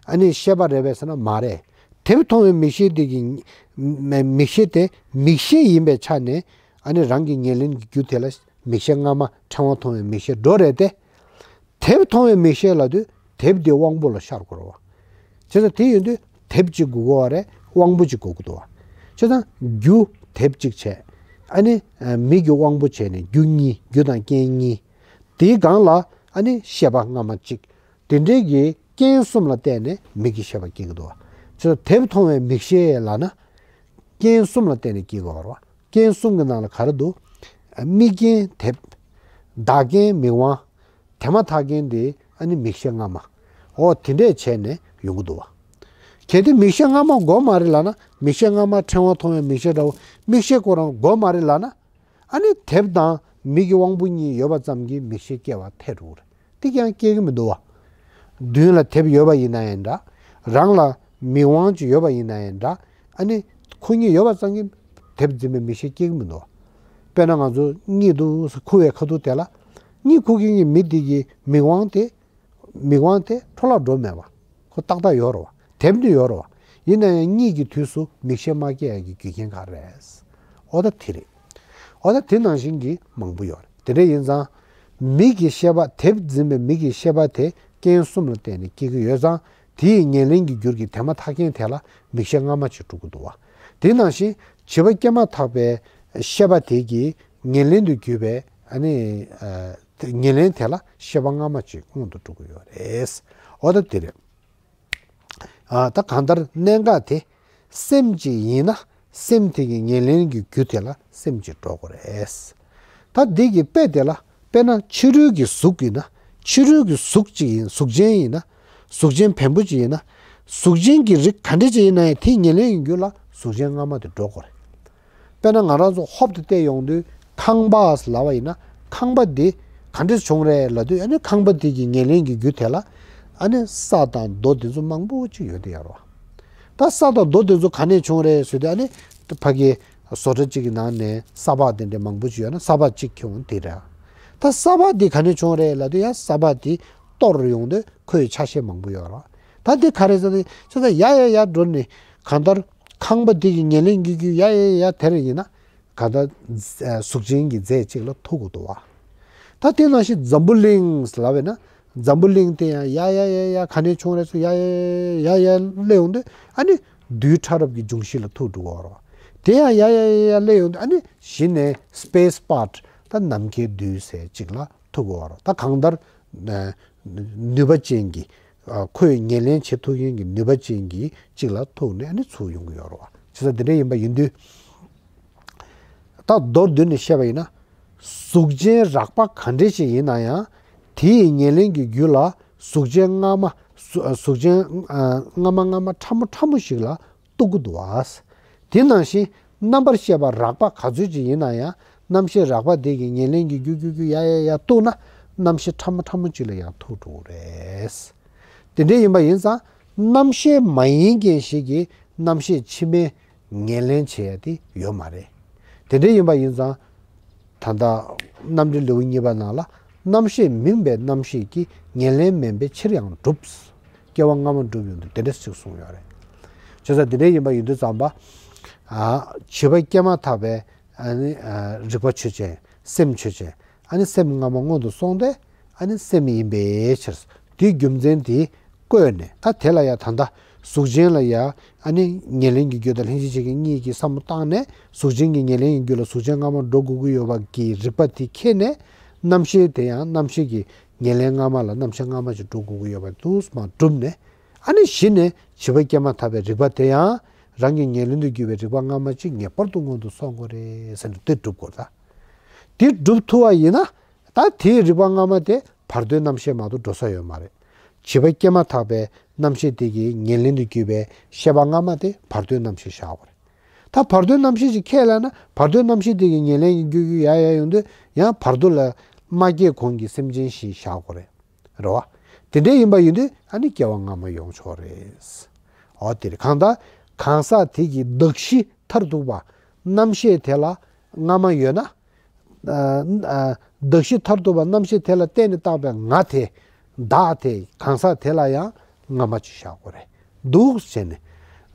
ཨ་ནི་ཤེས་པ་རེད་པས་ཟེར་ན་མ་རེད། དེབ་མཐོང་བའི་མིག་ཤེས་དེ་གི་མ་མིག་ཤེས་དེ་མིག་ཤེས་ཡིན་པའི་ཆ་ནས། ཨ་ནི་རང་གི་ཉེར་ལེན་གྱི་རྒྱུ་དེ་ལ་མིག་ཤེས་སྔ་མ་ཕྲེང་བ་མཐོང་བའི་མིག་ཤེས་འགྲོ་རེད་དེ། དེབ་མཐོང་བའི་མིག་ཤེས་ལབ་དུས་དེབ་དེ་དབང་པོ་ལ་ཤར་དགོས་རེད་བ། བྱས་ཙང་དེ་ཡིན་དུས་དེབ་གཅིག་དགོས་ཀྱི་ཡོད་རེད། དབང་པོ་གཅིག་དགོས་ཀྱི་འདུག་བ། བྱས་ཙང་རྒྱུ་དེབ་གཅིག་བྱས། ཨ་ནི་ཨ་མིག་གི་དབང་པོ་བྱས་ནས་རྒྱུ་གཉིས། རྒྱུ་དང་རྐྱེན་གཉིས། དེའི་སྒང་ལ་ཨ་ནི་ཤེས་པ་སྔ་མ་གཅིག་དེ་འདྲའི་གི་རྐྱེན་གསུམ་ལ་བརྟེན་ནས་མིག་གི་ཤེས་པ་སྐྱེ་གི་འདུག་བ། བྱས་ཙང་དེབ་མཐོང་བའི་མིག་ཤེས་ལབ་ན། རྐྱེན་གསུམ་ལ་བརྟེན་ནས་སྐྱེ་གི་ཡོད་རེད་བ། རྐྱེན་གསུམ་གྱི་ནང་ལ་ག་རེ་འདུག་དམིགས་རྐྱེན་དེབ། བདག་རྐྱེན་མིག་དབང་། དེ་མ་ཐག་རྐྱེན་དེ་ཨ་ནི་མིག་ཤེས་སྔ་མ། འོ་དེ་འདྲས་བྱས་ནས་ཡོང་གི་འདུག་བ། གལ་ཏེ་མིག་ཤེས་སྔ་མ་དགོས་མ་རེད་ལབ་ན། མིག་ཤེས་སྔ་མ་ཕྲེང་བ་མཐོང་བའི་མིག་ཤེས་འདྲ་བོ་མིག་ཤེས་ཁོ་རང་དགོས་མ་རེད་ལབ་ན། ཨ་ནི་དེབ་དང་མིག་གི་དབང་པོ་གཉིས་ཡོད་པ་ཙམ་གྱིས་མིག་ཤེས་སྐྱེ་བ་ཐལ་འགྲོ་གི་རེད། དེ་ཀྱང་སྐྱེ་གི་མི་འདུག་བ། མདུན་ལ་དེབ་ཡོད་པ་ཡིན་ན་ཡང་འདྲ། རང་ལ་མིག་དབང་ཅིག་ཡོད་པ་ཡིན་ན་ཡང་འདྲ། ཨ་ནི་ཁོ་གཉིས་ཡོད་པ་ཙམ་གྱིས་དེབ་འཛིན་པའི་མིག་ཤེས་སྐྱེ་གི་མི་འདུག་བ། དཔེར་ན་ང་ཚོ་གཉིད་འདུག་སེ་ཁུག་པའི་ཁ་ཐུག་དེ་ལ། གཉིད་ཁུག་མཁན་གྱི་མི་དེ་གི་མིག་དབང་དེ། མིག་དབང་དེ་འཕྲོ་བརླག་འགྲོ་མེད་པ། ཁོ་ཏག་ཏག་ཡོད་རེད་བ། དེབ་འདི་ཡོད་རེད་བ། ཡིན་ན་ཡང་གཉིད་ཀྱི་དུས་སུ་མིག་ཤེས་མ་སྐྱེ་ཡ་གི་རྒྱུ་རྐྱེན་ག་རེ་རེད། འོ་ད་དེ་རེད། འོ་ད་དེ་ནང་བཞིན་གྱི་མང་པོ་ཡོད་རེད། དེ་འདྲ་ཡིན་ཙང་། མིག་གི་ཤེས་པ། དེབ་འཛིན་པའི་མིག་གི་ཤེས་པ་དེ་རྐྱེན་གསུམ་ལ་བརྟེན་ནས་སྐྱེ་གི་ཡོད་ཙང་། དེ་ཡི་ཉེར་ལེན་གྱི་རྒྱུར་གྱི་དེ་མ་ཐག་རྐྱེན་དེ་ལ་མིག་ཤེས་སྔ་མ་ཅིག་འགྲོ་གི་འདུག་བ། དེ་ནང་བཞིན་བྱིས་པ་སྐྱེས་མ་ཐག་པའི་ཤེས་པ་དེ་གི་ཉེར་ལེན་དུ་གྱུར་པའི་ཨ་ནི་ཨ་ཉེར་ལེན་དེ་ལ་ཤེས་པ་སྔ་མ་ཅིག་སྔོན་དུ་འགྲོ་གི་ཡོད་རེད། འོ་ད་དེ་རེད། ཨ་ད་གང་ལྟར་གནད་འགག་དེ། སེམས་ཅིག་ཡིན་ན་སེམས་དེ་གི་ཉེར་ལེན་གྱི་རྒྱུ་དེ་ལ་སེམས་ཅིག་འགྲོ་དགོས་རེད། ད་འདི་གི་དཔེ་དེ་ལ་དཔེར་ན་ཕྱི་རོལ་གྱི་གཟུགས་ཡིན་ན། ཕྱི་རོལ་གྱི་གཟུགས་ཅིག་ཡིན། གཟུགས་ཅན་ཡིན་ན། གཟུགས་ཅན་བེམ་པོ་ཅིག་ཡིན་ན། གཟུགས་ཅན་གྱི་རིགས་ག་འདྲ་ཅིག་ཡིན་ན་ཡང་དེའི་ཉེར་ལེན་གྱི་རྒྱུ་ལ་གཟུགས་ཅན་སྔ་མ་དེ་འགྲོ་དགོས་རེད། དཔེར་ན་ང་རང་ཚོ་ཧོབ་ཏེ་བལྟས་ཡོང་དུས་ཁང་པ་ལབ་པ་ཡིན་ན། ཁང་པ་འདི་ག་འདྲས་བྱུང་རེད་ལབ་དུས། ཨ་ནི་ཁང་པ་འདི་གི་ཉེར་ལེན་གྱི་རྒྱུ་དེ་ལ་ཨ་ནི་ས་དང་རྡོ་འདི་ཚོ་མང་པོ་ཅིག་ཡོད་དེ་ཡོད་རེད་བ། ད་ས་དང་རྡོ་འདི་ཚོ་ག་ནས་བྱུང་རེད་ཟེར་དུས། ཨ་ནི་ཕ་གི་བཟོ་གྲྭ་གཅིག་གི་ནང་ནས་ས་ཕག་དེ་འདྲས་མང་པོ་ཅིག་ཡོད་ན་ས་ཕག་གཅིག་ཁྱེར་འོང་དེ་རེད། ད་ས་ཕག་འདི་ག་ནས་བྱུང་རེད་ལབ་དུས། ཡང་ས་ཕག་འདི་གཏོར་ཡོང་དུས་ཁོའི་ཆ་ཤས་མང་པོ་ཡོད་རེད་བ། ད་འདི་ག་རེ་ཟེར་དུས། ཁྱོད་ཚོ་ཡ་ཡ་ཡ་འགྲོ་ནས་གང་ལྟར་ཁང་པ་འདི་གི་ཉེར་ལེན་གྱི་རྒྱུ་ཡ་ཡ་ཡ་དེ་རེད་ཡིན་ན། གང་ལྟར་གཟུགས་ཅན་གྱི་རྫས་གཅིག་ལ་ཐུག་གི་འདུག་བ། ད་དེ་ནང་བཞིན་འཛམ་བུ་གླིང་ལབ་པས་ན། འཛམ་བུ་གླིང་དེ་ཡང་ཡ་ཡ་ཡ་ཡ་ག་ནས་བྱུང་རེད་ཟེར། ཡ་ཡ་ཡ་ཡ་ཡ་སླེབས་ཡོང་དུས། ཨ་ནི་རྡུལ་ཕྲ་རབ་ཀྱི་འབྱུང་གཞི་ལ་ཐུག་འགྲོ་གི་ཡོད་རེད་བ། དེ་ཡང་ཡ་ཡ་ཡ་ཡ་སླེབས་ཡོང་དུས། ཨ་ནི་གཞི་ནས་སྤེ་སི་པཱར་ཊི། ད་ནམ་མཁའི་རྡུལ་ཟེར་གཅིག་ལ་ཐུག་གི་ཡོད་རེད། ད་གང་ལྟར་ཨ་ནུས་པ་ཅན་གྱི། ཨ་ཁོས་ཉེར་ལེན་བྱེད་ཐུབ་མཁན་གྱི་ནུས་པ་ཅན་གྱི་གཅིག་ལ་ཐུག་ནས་ཨ་ནི་ཚུར་ཡོང་གི་ཡོད་རེད་བ། བྱས་ཙང་དེ་འདྲ་ཡིན་པ་ཡིན་དུས། ད་མདོར་བསྡུས་ནས་བཤད་པ་ཡིན་ན། གཟུགས་ཅན་རགས་པ་ག་འདྲ་ཞིག་ཡིན་ན་ཡང་། དེ་ཡི་ཉེར་ལེན་གྱི་རྒྱུ་ལ་གཟུགས་ཅན་སྔ་མ། གཟུ་གཟུགས་ཅན་ཨ་སྔ་མ་སྔ་མ་ཕྲ་མོ་ཕྲ་མོ་ཞིག་ལ་གཏུག་གི་འདུག་བ། དེ་ནང་བཞིན་རྣམ་པར་ཤེས་པ་རགས་པ་ག་ཚོད་ཅིག་ཡིན་ན་ཡང་། རྣམ་ཤེས་རགས་པ་དེ་གི་ཉེར་ལེན་གྱི་རྒྱུ་རྒྱུ་རྒྱུ་ཡ་ཡ་ཡ་གཏུག་ན། རྣམ་ཤེས་ཕྲ་མོ་ཕྲ་མོ་ཅིག་ལ་ཡང་ཐུག་འགྲོ་གི་རེད། དེ་འདྲ་ཡིན་པ་ཡིན་ཙང་། རྣམ་ཤེས་མ་ཡིན་མཁན་ཞིག་གིས་རྣམ་ཤེས་ཕྱི་མའི་ཉེར་ལེན་བྱེད་ཡ་དེ་ཡོད་མ་རེད། དེ་འདྲ་ཡིན་པ་ཡིན་ཙང་། ད་ལྟ་རྣམ་འགྲེལ་ལེའུ་གཉིས་པ་ནང་ལ། རྣམ་ཤེས་མིན་པའི་རྣམ་ཤེས་ཀྱིས། ཉེར་ལེན་མིན་པའི་ཕྱིར་ཡང་འགྲུབ། སྐྱེ་བ་སྔ་མ་འགྲུབ་ཡོང་དུས་དེ་འདྲ་ཞིག་གསུངས་ཡོད་རེད། བྱས་ཙང་དེ་འདྲ་ཡིན་པ་ཡིན་དུས་ཙམ་པ། ཨ་བྱིས་པ་སྐྱེས་མ་ཐག་པའི་ཨ་ནི་ཨ་རིག་པ་ཆོས་ཅན། སེམས་ཆོས་ཅན། ཨ་ནི་སེམས་སྔ་མ་སྔོན་དུ་སོང་སྟེ། ཨ་ནི་སེམས་ཡིན་པའི་ཕྱིར། དེའི་རྒྱུ་མཚན་དེ་བཀོད་ནས། ད་དེ་ལ་ཡང་ད་ལྟ་ གཟུགས་ཅན་ལ་ཡང་ཨ་ནི་ཉེར་ལེན་གྱི་རྒྱུ་དང་ལྷན་ཅིག་བྱེད་ཀྱི་གཉིས་ཀྱི་བསམ་བློ་བཏང་ནས་གཟུགས་ཅན་གྱི་ཉེར་ལེན་གྱི་རྒྱུ་ལ་གཟུགས་ཅན་སྔ་མ་འགྲོ་དགོས་ཀྱི་ཡོད་པ་གི་རིགས་པ་དེ་ཁྱེར་ནས། རྣམ་ཤེས་དེ་ཡང་རྣམ་ཤེས་ཀྱི་ཉེར་ལེན་སྔ་མ་ལ་རྣམ་ཤེས་སྔ་མ་ཅིག་འགྲོ་དགོས་ཀྱི་ཡོད་པ་དུ་མ་གྲུབ་ནས། ཨ་ནི་གཞི་ནས་བྱིས་པ་སྐྱེས་མ་ཐག་པའི་རིགས་པ་དེ་ཡང་རང་གི་ཉེར་ལེན་དུ་གྱུར་པའི་རིགས་པ་སྔ་མ་ཅིག་ངེས་པར་དུ་སྔོན་དུ་སོང་དགོས་རེད་ཟེར་ནས་དེ་སྒྲུབ་དགོས་ད། དེ་སྒྲུབ་ཐུབ་པ་ཡིན་ན། ད་དེའི་རིགས་པ་སྔ་མ་དེ་བར་དོའི་རྣམ་ཤེས་མ་གཏོགས་འགྲོ་ས་ཡོད་མ་རེད། བྱིས་པ་སྐྱེས་མ་ཐག་པའི་རྣམ་ཤེས་དེ་གི་ཉེར་ལེན་དུ་གྱུར་པའི་ཤེས་པ་སྔ་མ་དེ་བར་དོའི་རྣམ་ཤེས་བཞག་དགོས་རེད། ད་བར་དོའི་རྣམ་ཤེས་ཅིག་ཁས་བླངས་ན་བར་དོའི་རྣམ་ཤེས་དེ་གི་ཉེར་ལེན་གྱི་རྒྱུ་རྒྱུ་ཡ་ཡ་ཡོང་དུས་ཡང་བར་དོ་ལ་མ་སྐྱེས་གོང་གི་སེམས་ཅན་ཞིག་བཞག་དགོས་རེད། རེད་བ། དེ་འདྲ་ཡིན་པ་ཡིན་དུས་ཨ་ནི་སྐྱེ་བ་སྔ་མ་ཡོང་ཆོག་རེད། འོ་དེ་རེད། གང་ལྟར་གང་ཟག་དེ་གི་གདགས་གཞི་མཐར་ཐུག་པ་རྣམ་ཤེས་དེ་ལ་སྔ་མ་ཡོད་ན། ཨ་ཨ་གདགས་གཞི་མཐར་ཐུག་པ་རྣམ་ཤེས་དེ་ལ་བརྟེན་ནས་བཏགས་པའི་ང་དེ། བདག་དེ་གང་ཟག་དེ་ལ་ཡང་སྔ་མ་ཅིག་བཞག་དགོས་རེད། འདུག་བྱས་ནས།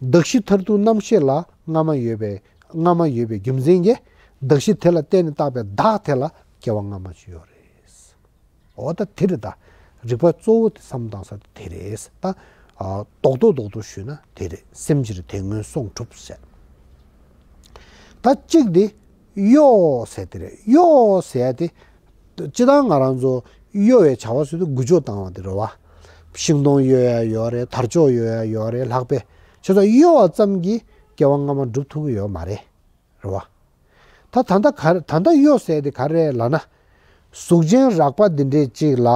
གདགས་གཞི་མཐར་ཐུག་རྣམ་ཤེས་ལ་སྔ་མ་ཡོད་པའི་སྔ་མ་ཡོད་པའི་རྒྱུ་མཚན་གྱིས་གདགས་གཞི་དེ་ལ་བརྟེན་ནས་བཏགས་པའི་བདག་དེ་ལ་སྐྱེ་བ་སྔ་མ་ཅིག་ཡོད་རེད། འོ་ད་དེ་རེད་ད། རིགས་པ་གཙོ་བོ་དེ་བསམ་བཏང་ས་དེ་རེད་ད། ཨ་རྡོག་རྡོག་རྡོག་རྡོག་ཞུས་ན་དེ་རེད། སེམས་ཕྱིར་དེ་སྔོན་སོང་གྲུབ་ཟེར། ད་གཅིག་དེ་གཡོ་ཟེར་དེ་རེད། གཡོ་ཟེར་ཡ་དེ་སྤྱིར་བཏང་ང་རང་ཚོ་གཡོ་བའི་བྱ་བ་ཟེར་དུས་འགུལ་སྐྱོད་བཏང་བ་དེ་རེད་བ། ཤིང་སྡོང་གཡོ་ཡ་ཡོད་རེད། དར་ལྕོག་གཡོ་ཡ་ཡོད་རེད། ལྷག་པས་ཁྱེད་ཚོ་གཡོ་བ་ཙམ་གྱིས་སྐྱེ་བ་སྔ་མ་འགྲུབ་ཐུབ་ཀྱི་ཡོད་མ་རེད། རེད་བ། ད་ད་ལྟ་ག་རེ་ད་ལྟ་གཡོ་ཟེར་དེ་ག་རེ་ལབ་ན། གཟུགས་ཅན་རགས་པ་འདི་འདྲས་ཅིག་ལ་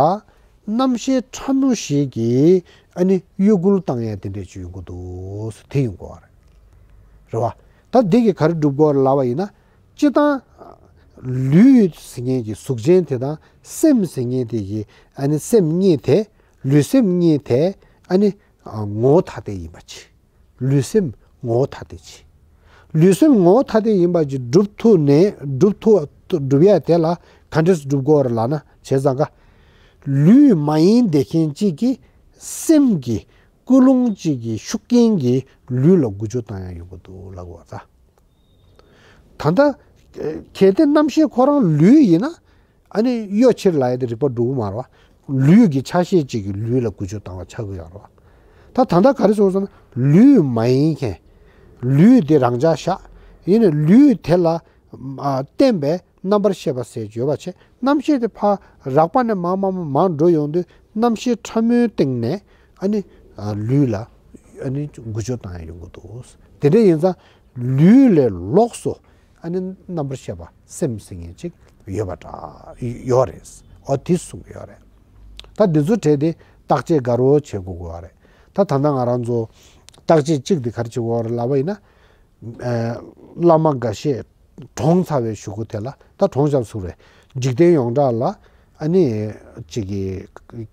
རྣམ་ཤེས་ཕྲ་མོ་ཞིག་གིས་ཨ་ནི་གཡོ་འགུལ་བཏང་ཡ་དེ་འདྲས་ཅིག་ཡོང་གི་འདུག་དེ་ཡོང་གི་ཡོད་རེད། རེད་བ། ད་འདི་གིས་ག་རེ་སྒྲུབ་དགོས་རེད་ལབ་པ་ཡིན་ན། སྤྱིར་བཏང་ལུས་ཟེར་མཁན་གྱི་གཟུགས་ཅན་དེ་དང་སེམས་ཟེར་མཁན་དེ་གི་ཨ་ནི་སེམས་གཉིས་དེ། ལུས་སེམས་གཉིས་དེ་ཨ་ནི་ངོ་བོ་ཐ་དད་ཡིན་པ་ཅིག་ལུས་སེམས་ངོ་བོ་ཐ་དད་ཅིག་ལུས་སེམས་ངོ་བོ་ཐ་དད་ཡིན་པ་ཅིག་སྒྲུབ་ཐུབ་ནས་སྒྲུབ་ཐུབ་སྒྲུབ་ཡ་དེ་ལ་ག་འདྲས་སྒྲུབ་དགོས་རེད་ལབ་ན། བྱས་ཙང་ཀ་ལུས་མ་ཡིན་བསྡད་མཁན་གཅིག་གིས་སེམས་ཀྱི་ཀུན་སློང་གཅིག་གི་ཤུགས་རྐྱེན་གྱིས་ལུས་ལ་འགུལ་སྐྱོད་བཏང་ཡ་ཡོང་གི་འདུག་ལབ་དགོས་ད། ད་ལྟ་གལ་ཏེ་རྣམ་ཤེས་ཁོ་རང་ལུས་ཡིན་ན། ཨ་ནི་གཡོ་ཕྱིར་ལབ་ཡ་དེ་རིགས་པ་འགྲོ་གི་མ་རེད་བ། ལུས་ཀྱི་ཆ་ཤས་གཅིག་གིས་ལུས་ལ་འགུལ་སྐྱོད་བཏང་བ་ཆགས་ཀྱི་ཡོད་རེད་བ། ད་ད་ལྟ་ག་རེ་ཟེར་ཟེར་ན། ལུས་མ་ཡིན་མཁན། ལུས་དེ་རང་འཇགས་བཞག་ཡིན་ནའི་ལུས་དེ་ལ་ཨ་བརྟེན་པའི་རྣམ་པར་ཤེས་པ་ཟེར་གྱི་ཡོད་པ་བྱས། རྣམ་ཤེས་དེ་ཕར་རགས་པ་ནས་མར་མར་མར་མར་འགྲོ་ཡོང་དུས་རྣམ་ཤེས་ཕྲ་མོའི་སྟེང་ནས་ཨ་ནི་ཨ་ལུས་ལ་ཨ་ནི་འགུལ་སྐྱོད་བཏང་ཡ་ཡོང་གི་འདུག་དེ་འདྲ་ཡིན་ཙང་ལུས་ལས་ལོགས་སུ་ཨ་ནི་རྣམ་པར་ཤེས་པ་སེམས་ཟེར་མཁན་ཅིག་ཡོད་པ་འདྲ་ཡོད་རེད། འོ་དེ་གསུང་གི་ཡོད་རེད། ད་འདི་ཚོ་གྲས་དེ་བརྟག་དཔྱད་དགའ་རབ་བྱེད་དགོས་ཀྱི་ཡོད་རེད། ད་ད་ལྟ་ང་རང་ཚོ་བརྟག་དཔྱད་གཅིག་དེ་ག་རེ་བྱེད་དགོས་རེད་ལབ་པ་ཡིན་ན། ཨ་བླ་མ་འགའ་ཤས་གྲོངས་ཚར་བའི་གཞུག་གུ་དེ་ལ་ད་གྲོངས་ཚར་ཚུལ་རེད། འཇིག་རྟེན་ཡོངས་གྲགས་ལ་ཨ་ནི་གཅིག་གི་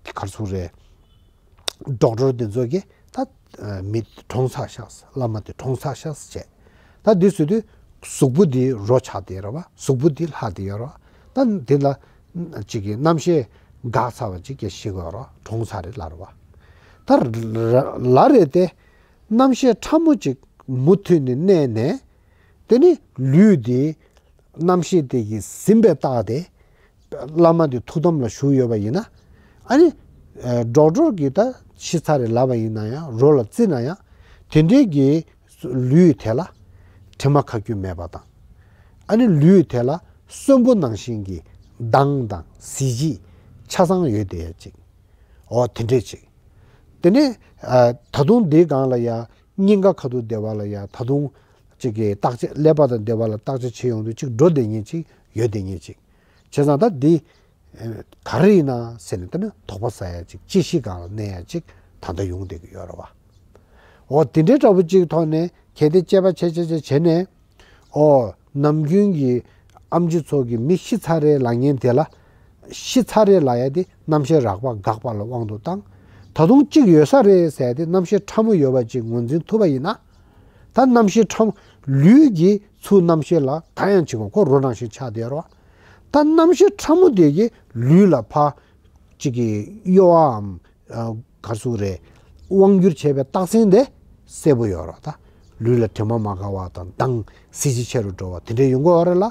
ག་རེ་ཟེར་དགོས་རེད། ཌོག་ཊར་དེ་ཚོ་གིས་ད་མི་གྲོངས་ཚར་ཤག་བླ་མ་དེ་གྲོངས་ཚར་ཤག་བྱས། ད་འདི་ཟེར་དུས་གཟུགས་པོ་འདི་རོ་ཆགས་བསྡད་ཡོད་རེད་བ། གཟུགས་པོ་འདི་ལྷག་བསྡད་ཡོད་རེད་བ། ད་འདི་ལ་གཅིག་གི་རྣམ་ཤེས་འགག་ཚར་བ་ཅིག་གིས་ཤི་དགོས་རེད་བ། གྲོངས་ཚར་རེད་ལབ་རེད་བ། ད་ལབ་རེད་དེ། རྣམ་ཤེས་ཕྲ་མོ་ཅིག་མུ་མཐུད་ནས་གནས་ནས། དེ་ནི་ལུས་འདི་རྣམ་ཤེས་དེ་གིས་ཟིན་པའི་རྟགས་དེ། བླ་མ་དེ་ཐུགས་དམ་ལ་བཞུགས་ཡོད་པ་ཡིན་ན། ཨ་ནི་ཌོག་ཊར་གྱིས་ད་ཤི་ཚར་རེད་ལབ་པ་ཡིན་ན་ཡང་། རོ་ལ་བརྩིས་ན་ཡང་། དེ་འདྲའི་གི་ལུས་དེ་ལ་དྲི་མ་ཁ་སྐྱུག་མེད་པ་དང་། ཨ་ནི་ལུས་དེ་ལ་གསོན་པོ་ནང་བཞིན་གྱི་མདངས་དང་གཟི་བརྗིད་ཆ་ཚང་ཡོད་བསྡད་ཡ་ཅིག་འོ་དེ་འདྲས་ཅིག་དེ་ནས་ཨ་ད་དུང་འདིའི་སྒང་ལ་ཡ་སྙིང་ག་ཁ་ཐུག་བསྡད་པ་ལ་ཡ་ད་དུང་གཅིག་གི་བརྟག་དཔྱད། ཀླད་པ་དང་འབྲེལ་བ་ལ་བརྟག་དཔྱད་བྱེད་ཡོང་དུས་གཅིག་འགྲོ་བསྡད་མཁན་ཅིག་ཡོད་བསྡད་མཁན་ཅིག་བྱས་ཙང་ད་འདི་ཨ་ག་རེ་ཡིན་ན་ཟེར་ནས། ད་ནི་དོགས་པ་ཟ་ཡ་ཅིག་དཔྱད་གཞིའི་སྒང་ལ་གནས་ཡ་ཅིག་ད་ལྟ་ཡོང་བསྡད་ཀྱི་ཡོད་རེད་བ། འོ་དེ་འདྲའི་འདྲ་པོ་ཅིག་ཐོག་ནས་གལ་ཏེ་དཔྱད་པ་བྱས་བྱས་བྱས་བྱས་ནས། ཨོ། ནམ་རྒྱུན་གྱི་ཨེམ་ཆི་ཚོ་གིས་མི་ཤི་ཚར་རེད་ལབ་མཁན་དེ་ལ། ཤི་ཚར་རེད་ལབ་ཡ་དེ་རྣམ་ཤེས་རགས་པ་འགགས་པ་ལ་དབང་དུ་བཏང་། ད་དུང་གཅིག་ཡོད་ས་རེད་ཟེར་ཡ་དེ་རྣམ་ཤེས་ཕྲ་མོ་ཡོད་པ་ཅིག་ངོས་འཛིན་ཐུབ་པ་ཡིན་ན། ད་རྣམ་ཤེས་ཕྲ་མོ། ལུས་ཀྱི་ཚུར་རྣམ་ཤེས་ལ་གང་ཡང་བྱེད་དགོས། ཁོ་རོ་ནང་བཞིན་ཆགས་བསྡད་ཡོད་རེད་བ། ད་རྣམ་ཤེས་ཕྲ་མོ་དེ་གིས་ལུས་ལ་ཕར་གཅིག་གི་གཡོ་བའམ། ཨ་ག་རེ་ཟེར་དགོས་རེད། དབང་བསྒྱུར་བྱས་པའི་རྟགས་མཚན་དེ་གསལ་པོ་ཡོད་རེད་བ། ད་ལུས་ལ་དྲི་མ་མ་འགགས་པ་དང་། མདངས་གཟི་བརྗིད་ཆེ་རུ་འགྲོ་བ་དེ་འདྲ་ཡོང་གི་ཡོད་རེད་ལ།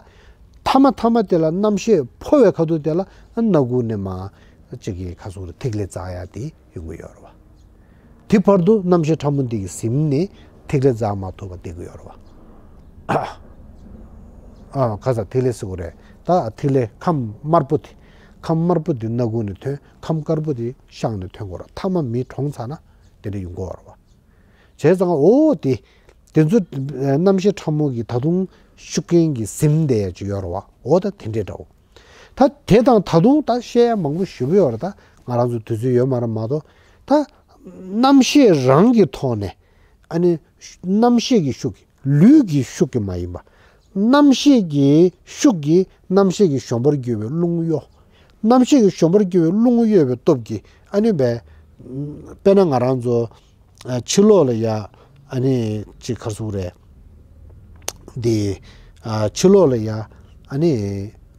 མཐའ་མ་མཐའ་མ་དེ་ལ་རྣམ་ཤེས་འཕོ་བའི་ཁ་ཐུག་དེ་ལ་སྣ་ཁུག་ནས་མར་གཅིག་གི་ག་རེ་ཟེར་དགོས་རེད། ཐིག་ལེ་འཛག་ཡ་དེ་ཡོང་གི་ཡོད་རེད་བ། དེ་བར་དུ་རྣམ་ཤེས་ཕྲ་མོ་འདི་གིས་ཟིན་ནས་ཐིག་ལེ་འཛག་མ་ཐུབ་པ་བསྡད་ཀྱི་ཡོད་རེད་བ། ཨ་ག་ས་ཐིག་ལེ་ཟེར་དགོས་རེད། ད་ཐིག་ལེ་ཁམས་དམར་པོ་དེ། ཁམས་དམར་པོ་དེ་སྣ་ཁུང་ནས་ཐོན། ཁམས་དཀར་པོ་དེ་ཤངས་ནས་ཐོན་དགོས་རེད། མཐའ་མ་མེ་གྲོངས་ཚར་ན་དེ་འདྲ་ཡོང་གི་ཡོད་རེད་བ། བྱས་ཙང་འོ་དེ། དེ་ཚོ་རྣམ་ཤེས་ཕྲ་མོ་གི་ད་དུང་ཤུགས་རྐྱེན་གྱིས་ཟིན་བསྡད་ཡ་ཅིག་ཡོད་རེད་བ། འོ་ད་དེ་འདྲས་འདྲ་བོ། ད་དེ་དང་ད་དུང་ད་བཤད་ཡ་མང་པོ་ཞེ་པོ་ཡོད་རེད། ད་ང་རང་ཚོ་དུས་ཚོད་ཡོད་མ་རེད་མ་གཏོགས། ད་རྣམ་ཤེས་རང་གི་ཐོག་ནས། ཨ་ནི་རྣམ་ཤེས་ཀྱི་ཤུགས་ཀྱིས། ལུས་ཀྱི་ཤུགས་ཀྱིས་མ་ཡིན་པ། རྣམ་ཤེས་ཀྱི་ཤུགས་ཀྱིས་རྣམ་ཤེས་ཀྱི་གཞོམ་པར་འགྱུར་བའི་རླུང་གཡོ། རྣམ་ཤེས་ཀྱི་གཞོམ་པར་འགྱུར་བའི་རླུང་གཡོ་བའི་སྟོབས་ཀྱིས། ཨ་ནི་བས། དཔེར་ན་ང་རང་ཚོ་ཕྱི་ལོགས་ལ་ཡ། ཨ་ནི་ཅིག་ག་རེ་ཟེར་དགོས་རེད། འདི་ཕྱི་ལོགས་ལ་ཡ། ཨ་ནི་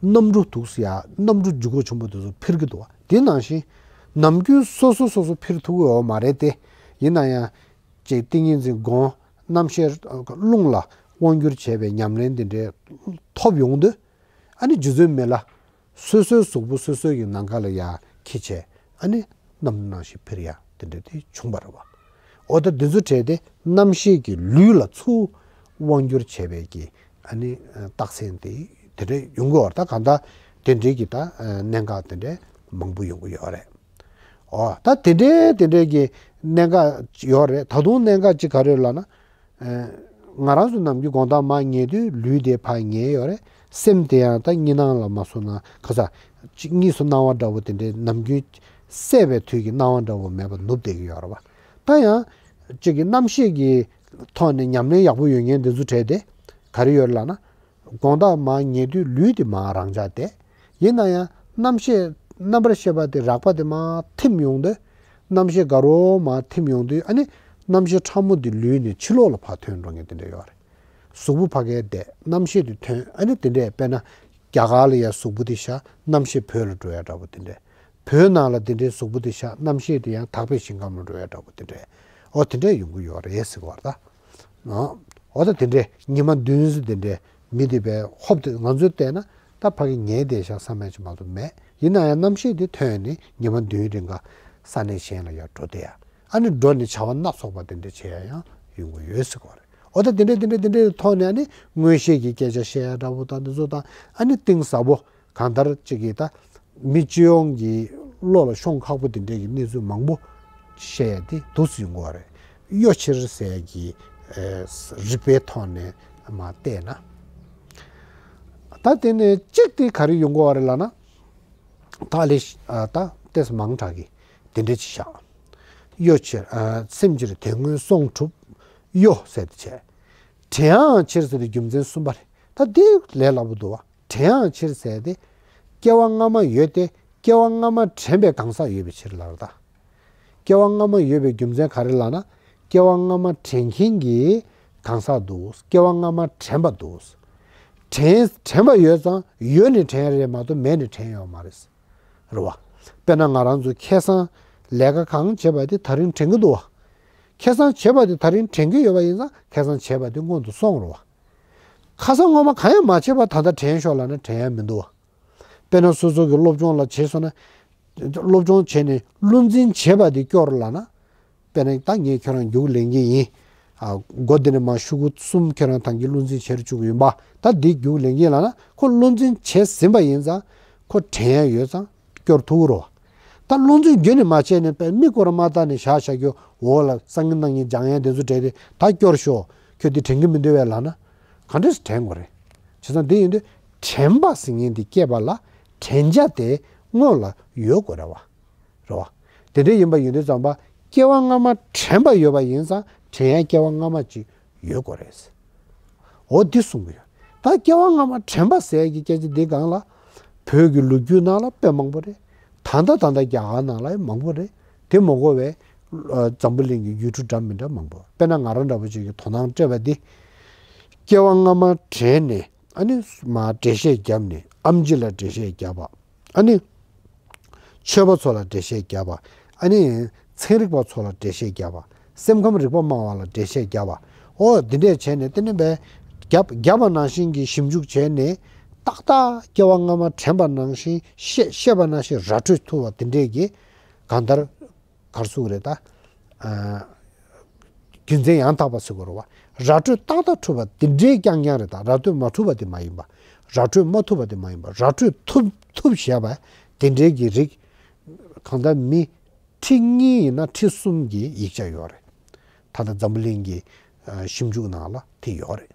གནམ་གྲུ་འདུག་སེ་ཡ། གནམ་གྲུ་ལྗིད་ཁོག་ཆེན་པོ་དེ་ཚོ་འཕུར་གྱི་འདུག་བ། དེ་ནང་བཞིན་ནམ་རྒྱུན་སོ་སོ་སོ་སོ་འཕུར་ཐུབ་ཀྱི་ཡོད་མ་རེད་དེ། ཡིན་ན་ཡང་། ཅིག་ཏིང་ངེ་འཛིན་སྒོམ། རྣམ་ཤེས་རླུང་ལ་དབང་བསྒྱུར་བྱས་པའི་ཉམས་ལེན་དེ་འདྲའི་ཐོབ་ཡོང་དུས། ཨ་ནི་རྗེ་བཙུན་མི་ལ། སོ་སོའི་གཟུགས་པོ་སོ་སོ་ཡི་ནམ་མཁའ་ལ་ཡར་འཁྱེར་བྱས། ཨ་ནི་གནམ་གྲུ་ནང་བཞིན་འཕུར་ཡ་དེ་འདྲ་དེ་བྱུང་བ་རེད་བ། འོ་ད་འདི་ཚོ་གྲས་དེ་རྣམ་ཤེས་ཀྱི་ལུས་ལ་ཚུར་དབང་བསྒྱུར་བྱས་པའི་གི། ཨ་ནི་རྟགས་མཚན་དེ་དེ་འདྲ་ཡོང་གི་ཡོད་རེད། ད་གང་ལྟར་དེ་འདྲའི་གི་ད་གནད་འགག་དེ་འདྲ་མང་པོ་ཡོང་གི་ཡོད་རེད། འོ་ད་དེ་འདྲའི་དེ་འདྲའི་གི་གནད་འགག་ཡོད་རེད། ད་དུང་གནད་འགག་ཅིག་ག་རེ་ལབ་ན། ཨ་ང་རང་ཚོ་ནམ་རྒྱུན་དགོང་དག་མར་ཉལ་དུས་ལུས་དེ་ཕར་ཉལ་ཡོད་རེད། སེམས་དེ་ཡང་ད་གཉིད་སྣང་ལ་མ་སོང་ན་ག་ས། གཅིག་གཉིས་སུ་སྣང་བ་འདྲ་བོ་དེ་འདྲའི་ནམ་རྒྱུན་སད་པའི་དུས་ཀྱི་སྣང་བ་འདྲ་བོ་མེད་པར་ནུབ་བསྡད་ཀྱི་ཡོད་རེད་བ། ད་ཡང་གཅིག་གི་རྣམ་ཤེས་ཀྱི་ཐོག་ནས་ཉམས་ལེན་ཡག་པོ་ཡོད་མཁན་དེ་ཚོ་གྲས་དེ་ག་རེ་ཡོད་རེད་ལབ་ན། དགོང་དག་མར་ཉལ་དུས་ལུས་དེ་མར་རང་འཇགས་བསྡད། ཡིན་ན་ཡང་རྣམ་ཤེས། རྣམ་པར་ཤེས་པ་དེ་རགས་པ་དེ་མར་ཐིམ་ཡོང་དུས། རྣམ་ཤེས་དགའ་རོགས་མར་ཐིམ་ཡོང་དུས། ཨ་ནི་རྣམ་ཤེས་ཕྲ་མོ་དེ་ལུས་ནས་ཕྱི་ལོགས་ལ་ཕར་ཐོན་འགྲོ་མཁན་དེ་འདྲ་ཡོད་རེད། གཟུགས་པོ་ཕ་གིར་བསྡད། རྣམ་ཤེས་དེ་ཐོན། ཨ་ནི་དེ་འདྲས། དཔེར་ན་རྒྱ་གར་ལ་ཡ་གཟུགས་པོ་དེ་བཞག་རྣམ་ཤེས་བོད་ལ་འགྲོ་ཡ་འདྲ་པོ་དེ་འདྲས། བོད་ནང་ལ་དེ་འདྲའི་གཟུགས་པོ་དེ་བཞག་རྣམ་ཤེས་དེ་ཡང་དག་པའི་ཞིང་ཁམས་ལ་འགྲོ་ཡ་འདྲ་པོ་དེ་འདྲས། འོ་དེ་འདྲས་ཡོང་གི་ཡོད་རེད་ཟེར་གི་བ་རེད་ད། ཨོ་ད་དེ་འདྲས་ཉི་མ་བདུན་ཙམ་དེ་འདྲས་མི་དེ་བས་ཧོབ་སྟེ་ང་ཚོས་བལྟས་ན་ད་ཕ་གི་ཉལ་བསྡད་ཤག་བསམ་ཡ་ཅིག་མ་གཏོགས་མེད། ཡིན་ན་ཡང་རྣམ་ཤེས་དེ་ཐོན་ནས་ཉི་མ་བདུན་རིང་ག་ས་གནས་གཞན་ལ་ཡར་འགྲོ་བསྡད་ཡ། ཨ་ནི་འགྲོ་ནས་བྱ་བ་སྣ་ཚོགས་པ་དེ་འདྲས་བྱེད་ཡ་ཡང་ཡོང་གི་ཡོད་ཟེར་གི་བ་རེད། ཨོ་ད་དེ་འདྲས་དེ་འདྲས་དེ་འདྲས་ཐོག་ནས་ཨ་ནི་མངོན་ཤེས་ཀྱི་སྐད་ཆ་བཤད་ཡ་འདྲ་པོ་དང་དེ་ཚོ་དང་། ཨ་ནི་གཏིང་ཟབ་པོ། གང་ལྟར་གཅིག་གིས་ད་མི་སྤྱི་ཡོངས་ཀྱི་བློ་ལ་ཤོང་ཁག་པོ་དེ་འདྲས་ཀྱི་གནས་ཚུལ་མང་པོ་བཤད་ཡ་དེ་འདུག་སེ་ཡོང་གི་བ་རེད། གཡོ་ཕྱིར་ཟེར་ཡ་གི་ཨེ་རིག་པའི་ཐོག་ནས་མར་བལྟས་ན། ད་དེ་ནས་གཅིག་དེ་ག་རེ་ཡོང་གི་བ་རེད་ལབ་ན། ད་ལས་ཨ་ད་ཏོག་ཙམ་མང་དྲགས་ཀྱི་དེ་འདྲས་ཅིག་བཞག་གཡོ་ཕྱིར་ཨ་སེམས་ཕྱིར་དོན་སྔོན་སོང་སྒྲུབ་གཡོ་ཟེར་དེ་བྱས། དྲན་ཡང་ཕྱིར་ཟེར་དེ་རྒྱུ་མཚན་གསུམ་པ་རེད། ད་འདི་ལས་སླ་པོ་འདུག་བ། དྲན་ཡང་ཕྱིར་ཟེར་ཏེ། སྐྱེ་བ་སྔ་མ་ཡོད་དེ། སྐྱེ་བ་སྔ་མ་དྲན་པའི་གང་ཟག་ཡོད་པའི་ཕྱིར་ལབ་རེད་ད། སྐྱེ་བ་སྔ་མ་ཡོད་པའི་རྒྱུ་མཚན་ག་རེ་ལབ་ན། སྐྱེ་བ་སྔ་མ་དྲན་མཁན་གྱི་གང་ཟག་འདུག་སྐྱེ་བ་སྔ་མ་དྲན་པ་འདུག་དྲན་དྲན་པ་ཡོད་ཙང་ཡོད་ནས་དྲན་རེད་མ་གཏོགས་མེད་ནས་དྲན་ཡོད་མ་རེད། རེད་བ། དཔེར་ན་ང་རང་ཚོ་ཁ་སང་ལས་ཀ་གང་བྱས་པ་དེ་ད་རིང་དྲན་གྱི་འདུག་བ། ཁ་སང་བྱས་པ་དེ་ད་རིང་དྲན་གྱི་ཡོད་པ་ཡིན་ཙང་ཁ་སང་བྱས་པ་དེ་སྔོན་དུ་སོང་རེད་བ། ཁ་སང་སྔོན་མ་གང་ཡང་མ་བྱས་པ་ད་ལྟ་དྲན་ཤོག་ལབ་ན་དྲན་ཡ་མི་འདུག་བ། དཔེར་ན་སོ་སོ་གི་སློབ་སྦྱོང་ལ་བྱས་སོང་ན། སློབ་སྦྱོང་བྱས་ནས་བློ་འཛིན་བྱས་པ་དེ་སྐྱོར་ལབ་ན། དཔེར་ན་ད་ངས་ཁྱོད་རང་རྒྱུགས་ལེན་གྱི་ཡིན། ཨ་མགོ་འདི་ནས་མར་ཤུ་གུ་གསུམ་ཁྱོད་རང་ཐང་གི་བློ་འཛིན་བྱེད་བཅུག་གི་ཡིན་པ། ད་འདི་རྒྱུགས་ལེན་གྱི་ཡིན་ལབ་ན་ཁོ་བློ་འཛིན་བྱས་ཟིན་པ་ཡིན་ཙང་ཁོ་དྲན་ཡ་ཡོད་ཙང་སྐྱོར་ཐུབ་ཀྱི་རེད་བ། ད་བློ་འཛིན་རྒྱུན་ནས་མ་བྱས་ནས་དཔེ་མིག་སྐོར་མ་བལྟ་ནས་བཞག་བཞག་རྒྱུ་འོག་ལ་སང་ཉིན་གནངས་ཉིན་སྦྱང་ཡ་དེ་ཚོ་བྲལ་ཏེ་ད་སྐྱོར་ཤོག་ཁྱོད་འདི་དྲན་གྱི་མི་འདུག་བས་ལབ་ན། ག་འདྲས་སེ་དྲན་དགོས་རེད། བྱས་ཙང་འདི་ཡིན་དུས་དྲན་པ་ཟེར་མཁན་འདི་སྐྱེས་པ་ལ་དྲན་བྱ་དེ་སྔོན་ལ་ཡོད་དགོས་རེད་བ། རེད་བ། དེ་འདྲ་ཡིན་པ་ཡིན་དུས་ཙམ་པ་སྐྱེ་བ་སྔ་མ་དྲན་པ་ཡོད་པ་ཡིན་ཙང་དྲན་ཡ་སྐྱེ་བ་སྔ་མ་ཅིག་ཡོད་དགོས་རེད། འོ་འདི་གསུང་གི་ཡོད། ད་སྐྱེ་བ་སྔ་མ་དྲན་པ་ཟེར་ཡ་གི་སྐད་ཆ་འདི་སྒང་ལ་བོད་ཀྱི་ལོ་རྒྱུས་ནང་ལ་དཔེ་མང་པོ་རེད། ད་ལྟ་ད་ལྟ་རྒྱ་གར་ནང་ལ་ཡང་མང་པོ་རེད། དེ་མ་གོ་བས་ཨ་འཛམ་བུ་གླིང་གི་ཡུལ་གྲུ་འདྲ་མི་འདྲ་མང་པོ། དཔེར་ན་ང་རང་འདྲ་པོ་ཅིག་གིས་དོ་སྣང་སྤྲད་པ་འདི། སྐྱེ་བ་སྔ་མ་དྲན་ནས་ཨ་ནི་མར་འགྲེལ་བཤད་བརྒྱབ་ནས་ཨེམ་ཆི་ལ་འགྲེལ་བཤད་བརྒྱབ་པ། ཨ་ནི་ཆོས་པ་ཚོ་ལ་འགྲེལ་བཤད་བརྒྱབ་པ། ཨ་ནི་ཚན་རིག་པ་ཚོ་ལ་འགྲེལ་བཤད་བརྒྱབ་པ། སེམས་ཁམས་རིག་པ་སྨྲ་བ་ལ་འགྲེལ་བཤད་བརྒྱབ་པ། ཨོ་འདི་འདྲས་བྱས་ནས་དེ་ནི་བས་བརྒྱབ་བརྒྱབ་པ་ནང་བཞིན་གྱི་ཞིབ་འཇུག་བྱས་ནས་ཏག་ཏག་སྐྱེ་བ་སྔ་མ་དྲན་པ་ནང་བཞིན་བཤད་བཤད་པ་ནང་བཞིན་ར་སྤྲོད་ཐུབ་པ་དེ་འདྲས་ཀྱི་གང་ལྟར་ག་རེ་ཟེར་དགོས་རེད་ད། ཨ་རྒྱུ་མཚན་ཡང་དག་པ་ཟེར་དགོས་རེད་བ། ར་སྤྲོད་ཏག་ཏག་ཐུབ་པ་དེ་འདྲའི་རྐྱང་རྐྱང་རེད། ད་ར་སྤྲོད་མ་ཐུབ་པ་དེ་མ་ཡིན་པ། ར་སྤྲོད་མ་ཐུབ་པ་དེ་མ་ཡིན་པ། ར་སྤྲོད་ཐུབ་ཐུབ་བྱས་པ་དེ་འདྲའི་གི་རིགས། གང་ལྟར་མི་ཁྲི་གཉིས་ཡིན་ན་ཁྲི་གསུམ་གྱི་ཡིག་ཆ་ཡོད་རེད། ད་ལྟ་འཛམ་བུ་གླིང་གི་ཨ་ཞིབ་འཇུག་ནང་ལ་དེ་ཡོད་རེད།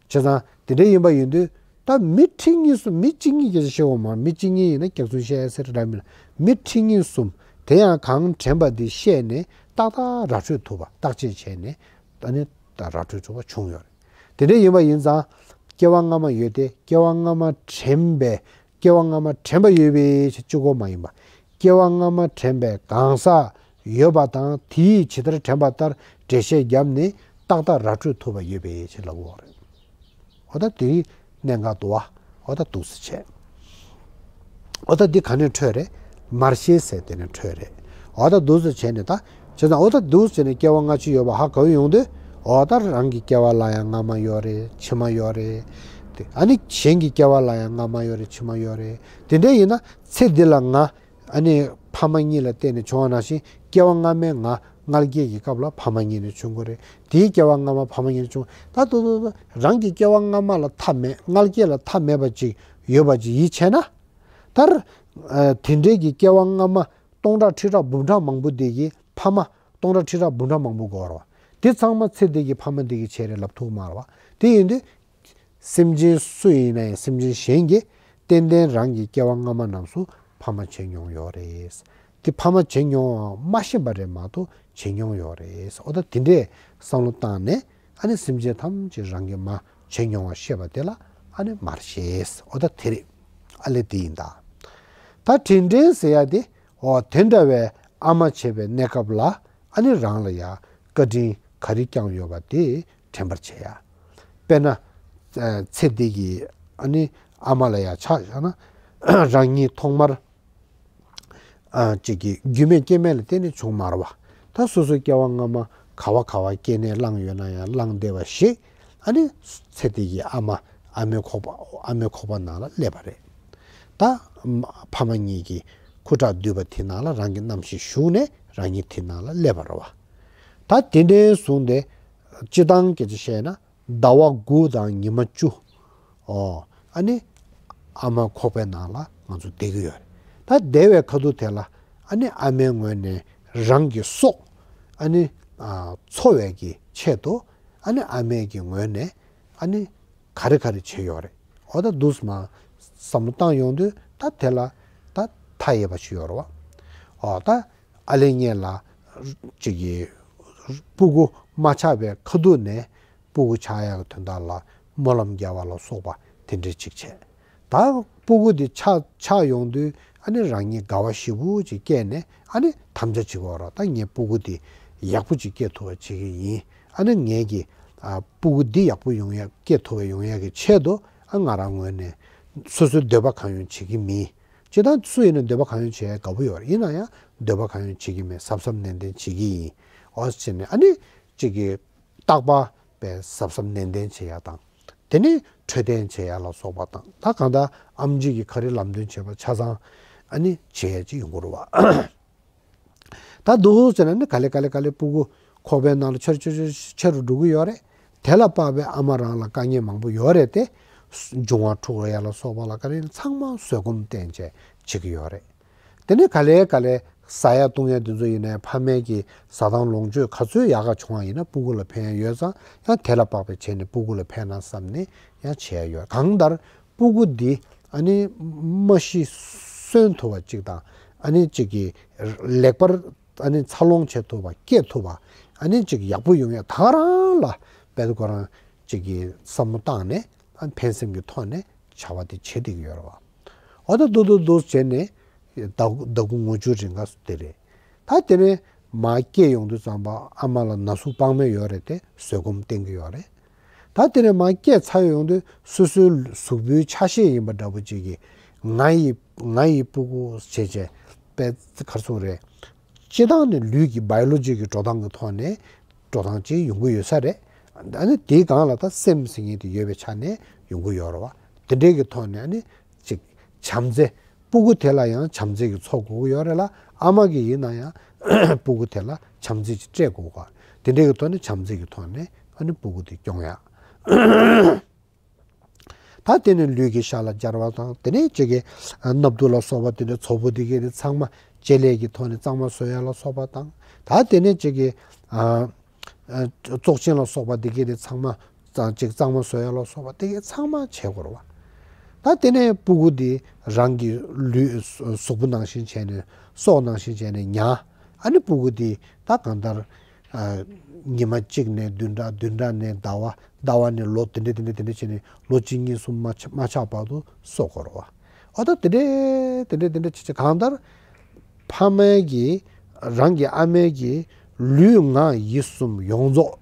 བྱས་ཙང་དེ་འདྲ་ཡིན་པ་ཡིན་དུས། ད་མི་ཁྲི་གཉིས་གསུམ། མི་གཅིག་གཉིས་ཀྱིས་བཤད་དགོས་མ་རེད། མི་གཅིག་གཉིས་ཡིན་ན་སྐྱག་རྫུན་བཤད་ཟེར་ར་མིན། མི་ཁྲི་གཉིས་གསུམ་དེ་ཡང་གང་དྲན་པ་འདི་བཤད་ནས་ཏག་ཏག་ར་སྤྲོད་ཐུབ་པ། བརྟག་དཔྱད་བྱས་ནས་ད་ནི་ད་ར་སྤྲོད་ཐུབ་པ་བྱུང་ཡོད་རེད། དེ་འདྲ་ཡིན་པ་ཡིན་ཙང་། སྐྱེ་བ་སྔ་མ་ཡོད་དེ། སྐྱེ་བ་སྔ་མ་དྲན་པའི། སྐྱེ་བ་སྔ་མ་དྲན་པ་ཡོད་པའི་ཕྱིར་གཅིག་པོ་མ་ཡིན་པ། སྐྱེ་བ་སྔ་མ་དྲན་པའི་གང་ཟག་ཡོད་པ་དང་། དེས་ཇི་ལྟར་དྲན་པ་ལྟར་འགྲེལ་བཤད་བརྒྱབ་ནས་ཏག་ཏག་ར་སྤྲོད་ཐུབ་པ་ཡོད་པའི་ཕྱིར་ལབ་དགོས་རེད། འོ་ད་དེའི་གནད་འགག་འདུག་བ། འོ་ད་འདུག་སེ་བྱས། འོ་ད་འདི་ག་ནས་འཕྲོས་རེད། མར་ཤེས་ཟེར་དེ་ནས་འཕྲོས་རེད། འོ་ད་འདུག་སེ་བྱས་ནས་ད། བྱས་ཙང་འོ་ད་འདུག་སེ་བྱས་ནས་སྐྱེ་བ་སྔ་ཕྱི་ཡོད་པ་ཧ་གོ་ཡོང་དུས། འོ་ད་རང་གི་སྐྱེ་བ་ལ་ཡང་སྔ་མ་ཡོད་རེད། ཕྱི་མ་ཡོད་རེད། དེ་ཨ་ནི་གཞན་གྱི་སྐྱེ་བ་ལ་ཡང་སྔ་མ་ཡོད་རེད། ཕྱི་མ་ཡོད་རེད། དེ་འདྲ་ཡིན་ན་ཚེ་འདི་ལ་ང་ཨ་ནི་ཕ་མ་གཉིས་ལ་བརྟེན་ནས་བྱུང་བ་ནང་བཞིན། སྐྱེ་བ་སྔ་མའི་ང་མངལ་སྐྱེས་ཀྱི་སྐབས་ལ་ཕ་མ་གཉིས་ནས་བྱུང་གི་རེད། དེའི་སྐྱེ་བ་སྔ་མ་ཕ་མ་གཉིས་ནས་བྱུང་། ད་དུ་དུ་དུ་རང་གི་སྐྱེ་བ་སྔ་མ་ལ་མཐའ་མེད། མངལ་སྐྱེས་ལ་མཐའ་མེད་པ་ཅིག་ཡོད་པ་ཅིག་ཡིད་ཆེས་ན། ད་ཨ་དེ་འདྲའི་གི་སྐྱེ་བ་སྔ་མ་སྟོང་ཕྲག་ཁྲི་ཕྲག་འབུམ་ཕྲག་མང་པོ་དེ་གི་ཕ་མ། སྟོང་ཕྲག་ཁྲི་ཕྲག་འབུམ་ཕྲག་མང་པོ་འགོར་བ། དེ་ཚང་མ་ཚེ་འདི་གི་ཕ་མ་འདི་གི་བྱས་རེད་ལབ་ཐུབ་མ་རེད་བ། དེ་ཡིན་དུས། སེམས་ཅན་སུ་ཡིན་ན་ཡང་། སེམས་ཅན་གཞན་གྱིས་ཏན་ཏན་རང་གི་སྐྱེ་བ་སྔ་མ་རྣམས་སུ་ཕ་མ་བྱས་མྱོང་ཡོད་རེད། དེ་ཕ་མ་བྱས་མྱོང་བ་མ་ཤེས་པ་རེད་མ་གཏོགས་བྱས་མྱོང་ཡོད་རེད། འོ་ད་དེ་འདྲས་བསམ་བློ་བཏང་ནས། ཨ་ནི་སེམས་ཅན་ཐམས་ཅད་རང་གི་མ་བྱས་མྱོང་བ་ཤེས་པ་དེ་ལ་ཨ་ནི་མར་ཤེས། འོ་ད་དེ་རེད། ཨ་ལས་དེ་ཡིན་ད། ད་དྲིན་དྲན་ཟེར་ཡ་དེ། འོ་དེ་འདྲ་བའི་ཨ་མ་བྱས་པའི་གནས་སྐབས་ལ་ཨ་ནི་རང་ལ་ཡ་བཀའ་དྲིན་ག་རེ་བསྐྱངས་ཡོད་པ་དེ་དྲན་པར་བྱེད་ཡ། དཔེར་ན། ཨ་ཚེ་འདི་གི་ཨ་ནི་ཨ་མ་ལ་ཡ་ཆ་བཞག་ན། རང་ཉིད་ཐོག་མར་ཨ་ཅིག་གི་རྒྱུད་སྨད་སྐྱེ་དམན་ལ་བརྟེན་ནས་བྱུང་མ་རེད་བ། ད་སོ་སོའི་སྐྱེ་བ་སྔ་མ་ག་བ་ག་བ་སྐྱེ་གནས་བླངས་ཡོད་ན་ཡང་བླངས་བསྡད་པ་ཞིག་ཨ་ནི་ཚེ་འདི་གི་ཨ་མ། ཨ་མའི་ཁོག་པ། ཨ་མའི་ཁོག་པ་ནང་ལ་སླེབས་པ་རེད། ད་ཕ་མ་གཉིས་ཀྱི་ཁུ་ཁྲག་འདུས་པ་དེ་ནང་ལ་རང་གི་རྣམ་ཤེས་ཞུགས་ནས་རང་ཉིད་དེ་ནང་ལ་སླེབས་པ་རེད་བ། ད་དེ་འདྲའི་བཟུང་སྟེ་སྤྱི་བཏང་སྐད་ཆ་བཤད་ན། ཟླ་བ་དགུ་དང་ཉི་མ་བཅུ། ཨོ། ཨ་ནི་ཨ་མ་ཁོག་པའི་ནང་ལ་ང་ཚོ་བསྡད་ཀྱི་ཡོད་རེད། ད་བསྡད་པའི་ཁ་ཐུག་དེ་ལ་ཨ་ནི་ཨ་མའི་ངོས་ནས་རང་གི་སྲོག་ཨ་ནི་ཨ་འཚོ་བའི་གི་ཆེད་དུ། ཨ་ནི་ཨ་མའི་གི་ངོས་ནས་ཨ་ནི་ག་རེ་ག་རེ་བྱས་ཡོད་རེད། འོ་ད་འདུག་སེ་མར་བསམ་བློ་བཏང་ཡོང་དུས། ད་དེ་ལ་ད་མཐའ་ཡས་པ་ཞིག་ཡོད་རེད་བ། འོ་ད་ཨ་ལས་ངེད་ལ་ཅིག་གི་སྤུ་གུ་མ་ཆགས་པའི་ཁ་ཐུག་ནས་སྤུ་གུ་ཆགས་ཡག་གི་དོན་དག་ལ་སྨོན་ལམ་རྒྱག་པ་ལ་སོགས་པ་དེ་འདྲ་ཅིག་བྱས། ད་སྤུ་གུ་དེ་ཆགས་ཆགས་ཡོང་དུས། ཨ་ནི་རང་ཉིད་དགའ་བ་ཞེ་པོ་ཅིག་སྐྱེས་ནས། ཨ་ནི་དམ་བཅའ་བྱེད་དགོས་རེད། ད་ངས་སྤུ་གུ་དེ་ཡག་པོ་ཅིག་སྐྱེ་ཐུབ་པ་བྱེད་ཀྱི་ཡིན། ཨ་ནི་ངས་ཀྱི་ཨ་སྤུ་གུ་འདི་ཡག་པོ་ཡོང་ཡག་སྐྱེ་ཐུབ་པ་ཡོང་ཡག་གི་ཆེད་དུ། ཨ་ང་རང་ངོས་ནས་སོ་སོའི་འདོད་པ་གང་ཡོང་བྱེད་ཀྱི་མིན། སྤྱིར་བཏང་སུ་ཡིན་ན་འདོད་པ་གང་ཡོང་བྱེད་ཡག་དགའ་པོ་ཡོད་རེད། ཡིན་ན་ཡང་འདོད་པ་གང་ཡོང་བྱེད་ཀྱི་མེད། གཟབ་གཟབ་ནན་ཏན་བྱེད་ཀྱི་ཡིན། འོ་བྱས་ནས་ཨ་ནི་ཅིག་གི་རྟག་པར་དཔེ་གཟབ་གཟབ་ནན་ཏན་བྱེད་ཡག་དང་། དེ་ནས་འཕྲོད་བསྟེན་བྱེད་ཡག་ལ་སོགས་པ་དང་། ད་གང་ལྟར་ཨེམ་ཆི་གིས་ག་རེ་ལམ་སྟོན་བྱས་པ་ཆ་ཚང་ཨ་ནི་བྱེད་ཡག་ཅིག་ཡོང་གི་རེད་བ། ད་འདུག་ཟེར་ན་ནི་ག་ལེ་ག་ལེ་ག་ལེ་སྤུ་གུ་ཁོག་པའི་ནང་ལ་ཆེ་རུ་ཆེ་རུ་ཆེ་རུ་འགྲོ་གི་ཡོད་རེད། དེ་ལ་དཔག་པའི་ཨ་མ་རང་ལ་དཀའ་ངལ་མང་པོ་ཡོད་རེད་དེ། འབྱུང་བ་འཁྲུག་ཡག་ལ་སོགས་པ་ལ་ག་རེ་ཚང་མ་བཟོད་སྒོམ་བསྟེན་བྱས་བྱེད་ཀྱི་ཡོད་རེད། དེ་ནས་ག་ལེ་ག་ལེ་ཟ་ཡག་བཏུང་ཡག་དེ་ཚོ་ཡིན་ནའི་ཕ་མའི་གི་ཟ་སྟངས་ལོངས་སྤྱོད་ག་ཚོད་ཡག་ག་བྱུང་བ་ཡིན་ན་སྤུ་གུ་ལ་ཕན་ཡག་ཡོད་ཙང་། ཡང་དེ་ལ་དཔག་པའི་བྱས་ནས་སྤུ་གུ་ལ་ཕན་ན་བསམ་ནས་ཡང་བྱེད་ཡག་ཡོད། གང་ལྟར་སྤུ་གུ་འདི་ཨ་ནི་མ་ཤི་གསོན་ཐུབ་པ་ཅིག་དང་། ཨ་ནི་ཅིག་གི་ལེགས་པར་ཨ་ནི་འཚར་ལོངས་བྱེད་ཐུབ་པ། སྐྱེ་ཐུབ་པ། ཨ་ནི་ཅིག་ཡག་པོ་ཡོང་ཡག་ད་ག་རང་ལ་དཔེ་ཁོ་རང་ཅིག་གི་བསམ་བློ་བཏང་ནས། ཨ་ཕན་སེམས་ཀྱི་ཐོག་ནས་བྱ་བ་དེ་བྱེད་བསྡད་ཀྱི་ཡོད་རེད་བ། འོ་ད་འདུག་འདུག་འདུག་བྱས་ནས་ཟླ་ཟླ་དགུ་ངོ་བཅུ་རིང་ག་དེ་རེད། ད་དེ་ནས་མར་སྐྱེས་ཡོང་དུས་ཙམ་པ་ཨ་མ་ལ་ན་ཟུག་དཔག་མེད་ཡོད་རེད་དེ། བཟོད་སྒོམ་བསྟེན་གྱི་ཡོད་རེད། ད་དེ་ནས་མར་སྐྱེས་ཚར་ཡོང་དུས་སོ་སོའི་གཟུགས་པོའི་ཆ་ཤས་ཡིན་པ་འདྲ་པོ་ཅིག་གི་ང་ཡི་ང་ཡི་སྤུ་གུ་བྱས་བྱས་པའི་ག་རེ་ཟེར་དགོས་རེད། སྤྱིར་བཏང་ནས་ལུས་ཀྱི་བའི་ལོ་ཇི་གི་འགྲོ་སྟངས་ཀྱི་ཐོག་ནས་འགྲོ་སྟངས་ཅིག་ཡོང་གི་ཡོད་ས་རེད། ཨ་ནི་དེའི་སྒང་ལ་ད་སེམས་ཟེར་མཁན་དེ་ཡོད་པའི་ཆ་ནས་ཡོང་གི་ཡོད་རེད་བ། དེ་འདྲའི་གི་ཐོག་ནས་ཨ་ནི་ཅིག་བྱམས་བརྩེ་ སྤུ་གུ་དེ་ལ་ཡང་བྱམས་བརྩེ་གི་ཚོགས་དགོས་ཀྱི་ཡོད་རེད་ལ། ཨ་མ་གི་ཡིན་ན་ཡང་སྤུ་གུ་དེ་ལ་བྱམས་བརྩེ་ཅིག་སྤྲད་དགོས་ག་དེ་འདྲའི་གི་ཐོག་ནས་བྱམས་བརྩེ་གི་ཐོག་ནས་ཨ་ནི་སྤུ་གུ་དེ་སྐྱོང་ཡ། ད་དེ་ནས་ལུས་ཀྱི་ཤ་ལ་སྦྱར་བ་དང་། དེ་ནས་ཅིག་གི་སྣབས་དུག་ལ་སོགས་པ་དེ་འདྲ་ཚོགས་པ་དེ་གས་དེ་ཚང་མ་བཅད་ལས་ཀྱི་ཐོག་ནས་གཙང་མ་བཟོ་ཡ་ལ་སོགས་པ་དང་། ད་དེ་ནས་ཅིག་གི་ཨ་ཨ་བཙོག་ཆེན་ལ་སོགས་པ་དེ་གས་དེ་ཚང་མ་ཅིག་གཙང་མ་བཟོ་ཡ་ལ་སོགས་པ་དེ་གས་ཚང་མ་བྱེད་དགོས་རེད་བ། ད་དེ་ནས་སྤུ་གུ་དེ་རང་གི་ལུས་གཟུགས་པོ་ནང་བཞིན་བྱས་ནས་སྲོག་ནང་བཞིན་བྱས་ནས་ཉར། ཨ་ནི་སྤུ་གུ་དེ་ད་གང་ལྟར་ཨ་ཉི་མ་གཅིག་ནས་བདུན་ཕྲག་བདུན་ཕྲག་ནས་ཟླ་བ། ཟླ་བ་ནས་ལོ། དེ་འདྲ་དེ་འདྲ་དེ་འདྲ་བྱས་ནས་ལོ་གཅིག་གཉིས་གསུམ་མ་ཆ་མ་ཆག་བར་དུ་གསོ་དགོས་རེད་བ། ཨ་ད་དེ་འདྲ་དེ་འདྲ་དེ་འདྲ་བྱས་བྱས་གང་ལྟར་ཕ་མའི་གི་རང་གི་ཨ་མའི་གི་ལུས་ངག་ཡིད་གསུམ་ཡོངས་རྫོགས་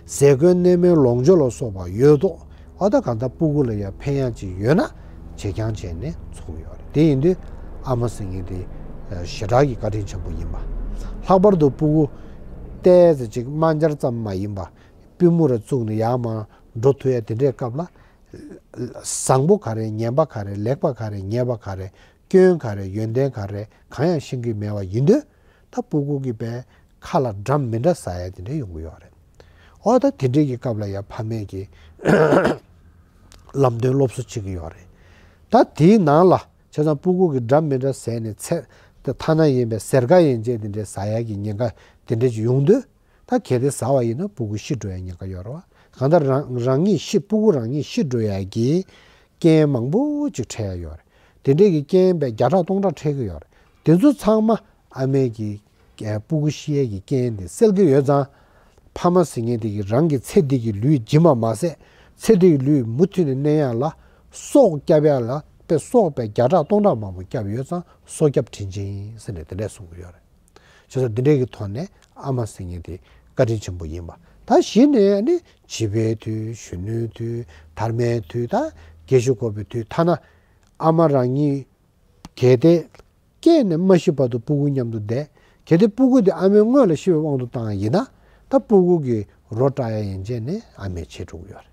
ཟས་གོས་གནས་མལ་ལོངས་སྤྱོད་ལ་སོགས་པ་ཡོད་དོ། ཨ་ད་གང་ལྟར་སྤུ་གུ་ལ་ཡང་ཕན་ཡག་ཅིག་ཡོད་ན་བྱེད་རྐྱང་བྱས་ནས་འཚོ་གི་ཡོད་རེད། དེ་ཡིན་དུས་ཨ་མ་ཟེར་མཁན་དེ་ཞེ་དྲག་གི་བཀའ་དྲིན་ཆེན་པོ་ཡིན་པ། ལྷག་པར་དུ་སྤུ་གུ་ཏོག་ཙམ་ཅིག་དམར་འབྱར་ཙམ་མ་ཡིན་པ། པུས་མོ་ར་བཙུགས་ནས་ཡར་མར་འགྲོ་ཐུབ་ཡ་དེ་འདྲའི་སྐབས་ལ། བཟང་པོ་ག་རེ། ངན་པ་ག་རེ། ལེགས་པ་ག་རེ། ཉེས་པ་ག་རེ། སྐྱོན་ག་རེ། ཡོན་ཏན་ག་རེ། གང་ཡང་ཤེས་ཀྱི་མེད་པ་ཡིན་དུས། ད་སྤུ་གུ་གི་པའི་ཁ་ལ་འགྲམ་མི་འདྲ་ཟ་ཡ་དེ་འདྲ་ཡོང་གི་ཡོད་རེད། འོ་ད་དེ་འདྲའི་གི་སྐབས་ལ་ཡང་ཕ་མས་ཀྱི་ལམ་སྟོན་སློབ་གསོ་བྱེད་ཀྱི་ཡོད་རེད། ད་དེའི་ནང་ལ་བྱས་ཙང་སྤུ་གུ་གི་འགྲམ་མི་འདྲ་ཟས་ནས་ཚེ་ཐ་ན་ཡིན་པའི་གཟེར་ཁ་ཡན་ཆད་དེ་འདྲའི་ཟ་ཡ་གི་ཉེན་ཁ་དེ་འདྲ་ཅིག་ཡོང་དུས། ད་གལ་ཏེ་ཟ་བ་ཡིན་ན་སྤུ་གུ་ཤི་འགྲོ་ཡ་ཉེན་ཁ་ཡོད་རེད་བ། གང་ལྟར་རང་རང་ཉིད་ཤི། སྤུ་གུ་རང་ཉིད་ཤི་འགྲོ་ཡ་གི་རྐྱེན་མང་པོ་ཅིག་འཕྲད་ཡ་ཡོད་རེད། དེ་འདྲས་ཀྱི་རྐྱེན་པས་བརྒྱ་ཕྲག་སྟོང་ཕྲག་འཕྲད་ཀྱི་ཡོད་རེད། དེ་ཚོ་ཚང་མ་ཨ་མས་ཀྱི་སྤུ་གུ་ཤི་ཡས་ཀྱི་རྐྱེན་དེ་སེལ་གྱི་ཡོད་ཙང་། ཕ་མ་ཟེར་མཁན་དེ་གིས་རང་གི་ཚེ་འདི་གི་ལུས་སྦྱིན་པ་མ་ཟད། ཚེ་འདི་གི་ལུས་མུ་མཐུད་ནས་གནས་ཡ་ལ་སྲོག་སྐྱབས་ཡ་ལ་དཔེ་སྲོག་དཔེ་བརྒྱ་ཕྲག་སྟོང་ཕྲག་མང་པོ་བསྐྱབས་ཡོད་ཙང་། སྲོག་སྐྱབས་དྲིན་ཅན་ཟེར་ནས་དེ་འདྲས་གསུང་གི་ཡོད་རེད། བྱས་ཙང་འདི་འདྲའི་གི་ཐོག་ནས་ཨ་མ་ཟེར་མཁན་དེ་བཀའ་དྲིན་ཆེན་པོ་ཡིན་པ། ད་གཞི་ནས་ནི་བྱིས་པའི་དུས། གཞོན་ནུའི་དུས། དར་མའི་དུས། ད་རྒས་ཤོས་འཁོར་བའི་དུས། ཐ་ན་ཨ་མ་རང་ཉིད་གལ་ཏེ་སྐྱེས་ནས་མ་ཤི་བར་དུ་སྤུ་གུ་མཉམ་དུ་བསྡད། གལ་ཏེ་སྤུ་གུ་དེ་ཨ་མའི་སྔོན་ལ་ཤི་བའི་དབང་དུ་བཏང་ཡིན་ན། ད་སྤུ་གུ་གི་རོ་བཀྲ་ཡ་ཡན་ཆད་ནི་ཨ་མས་བྱེད་འགྲོ་གི་ཡོད་རེད།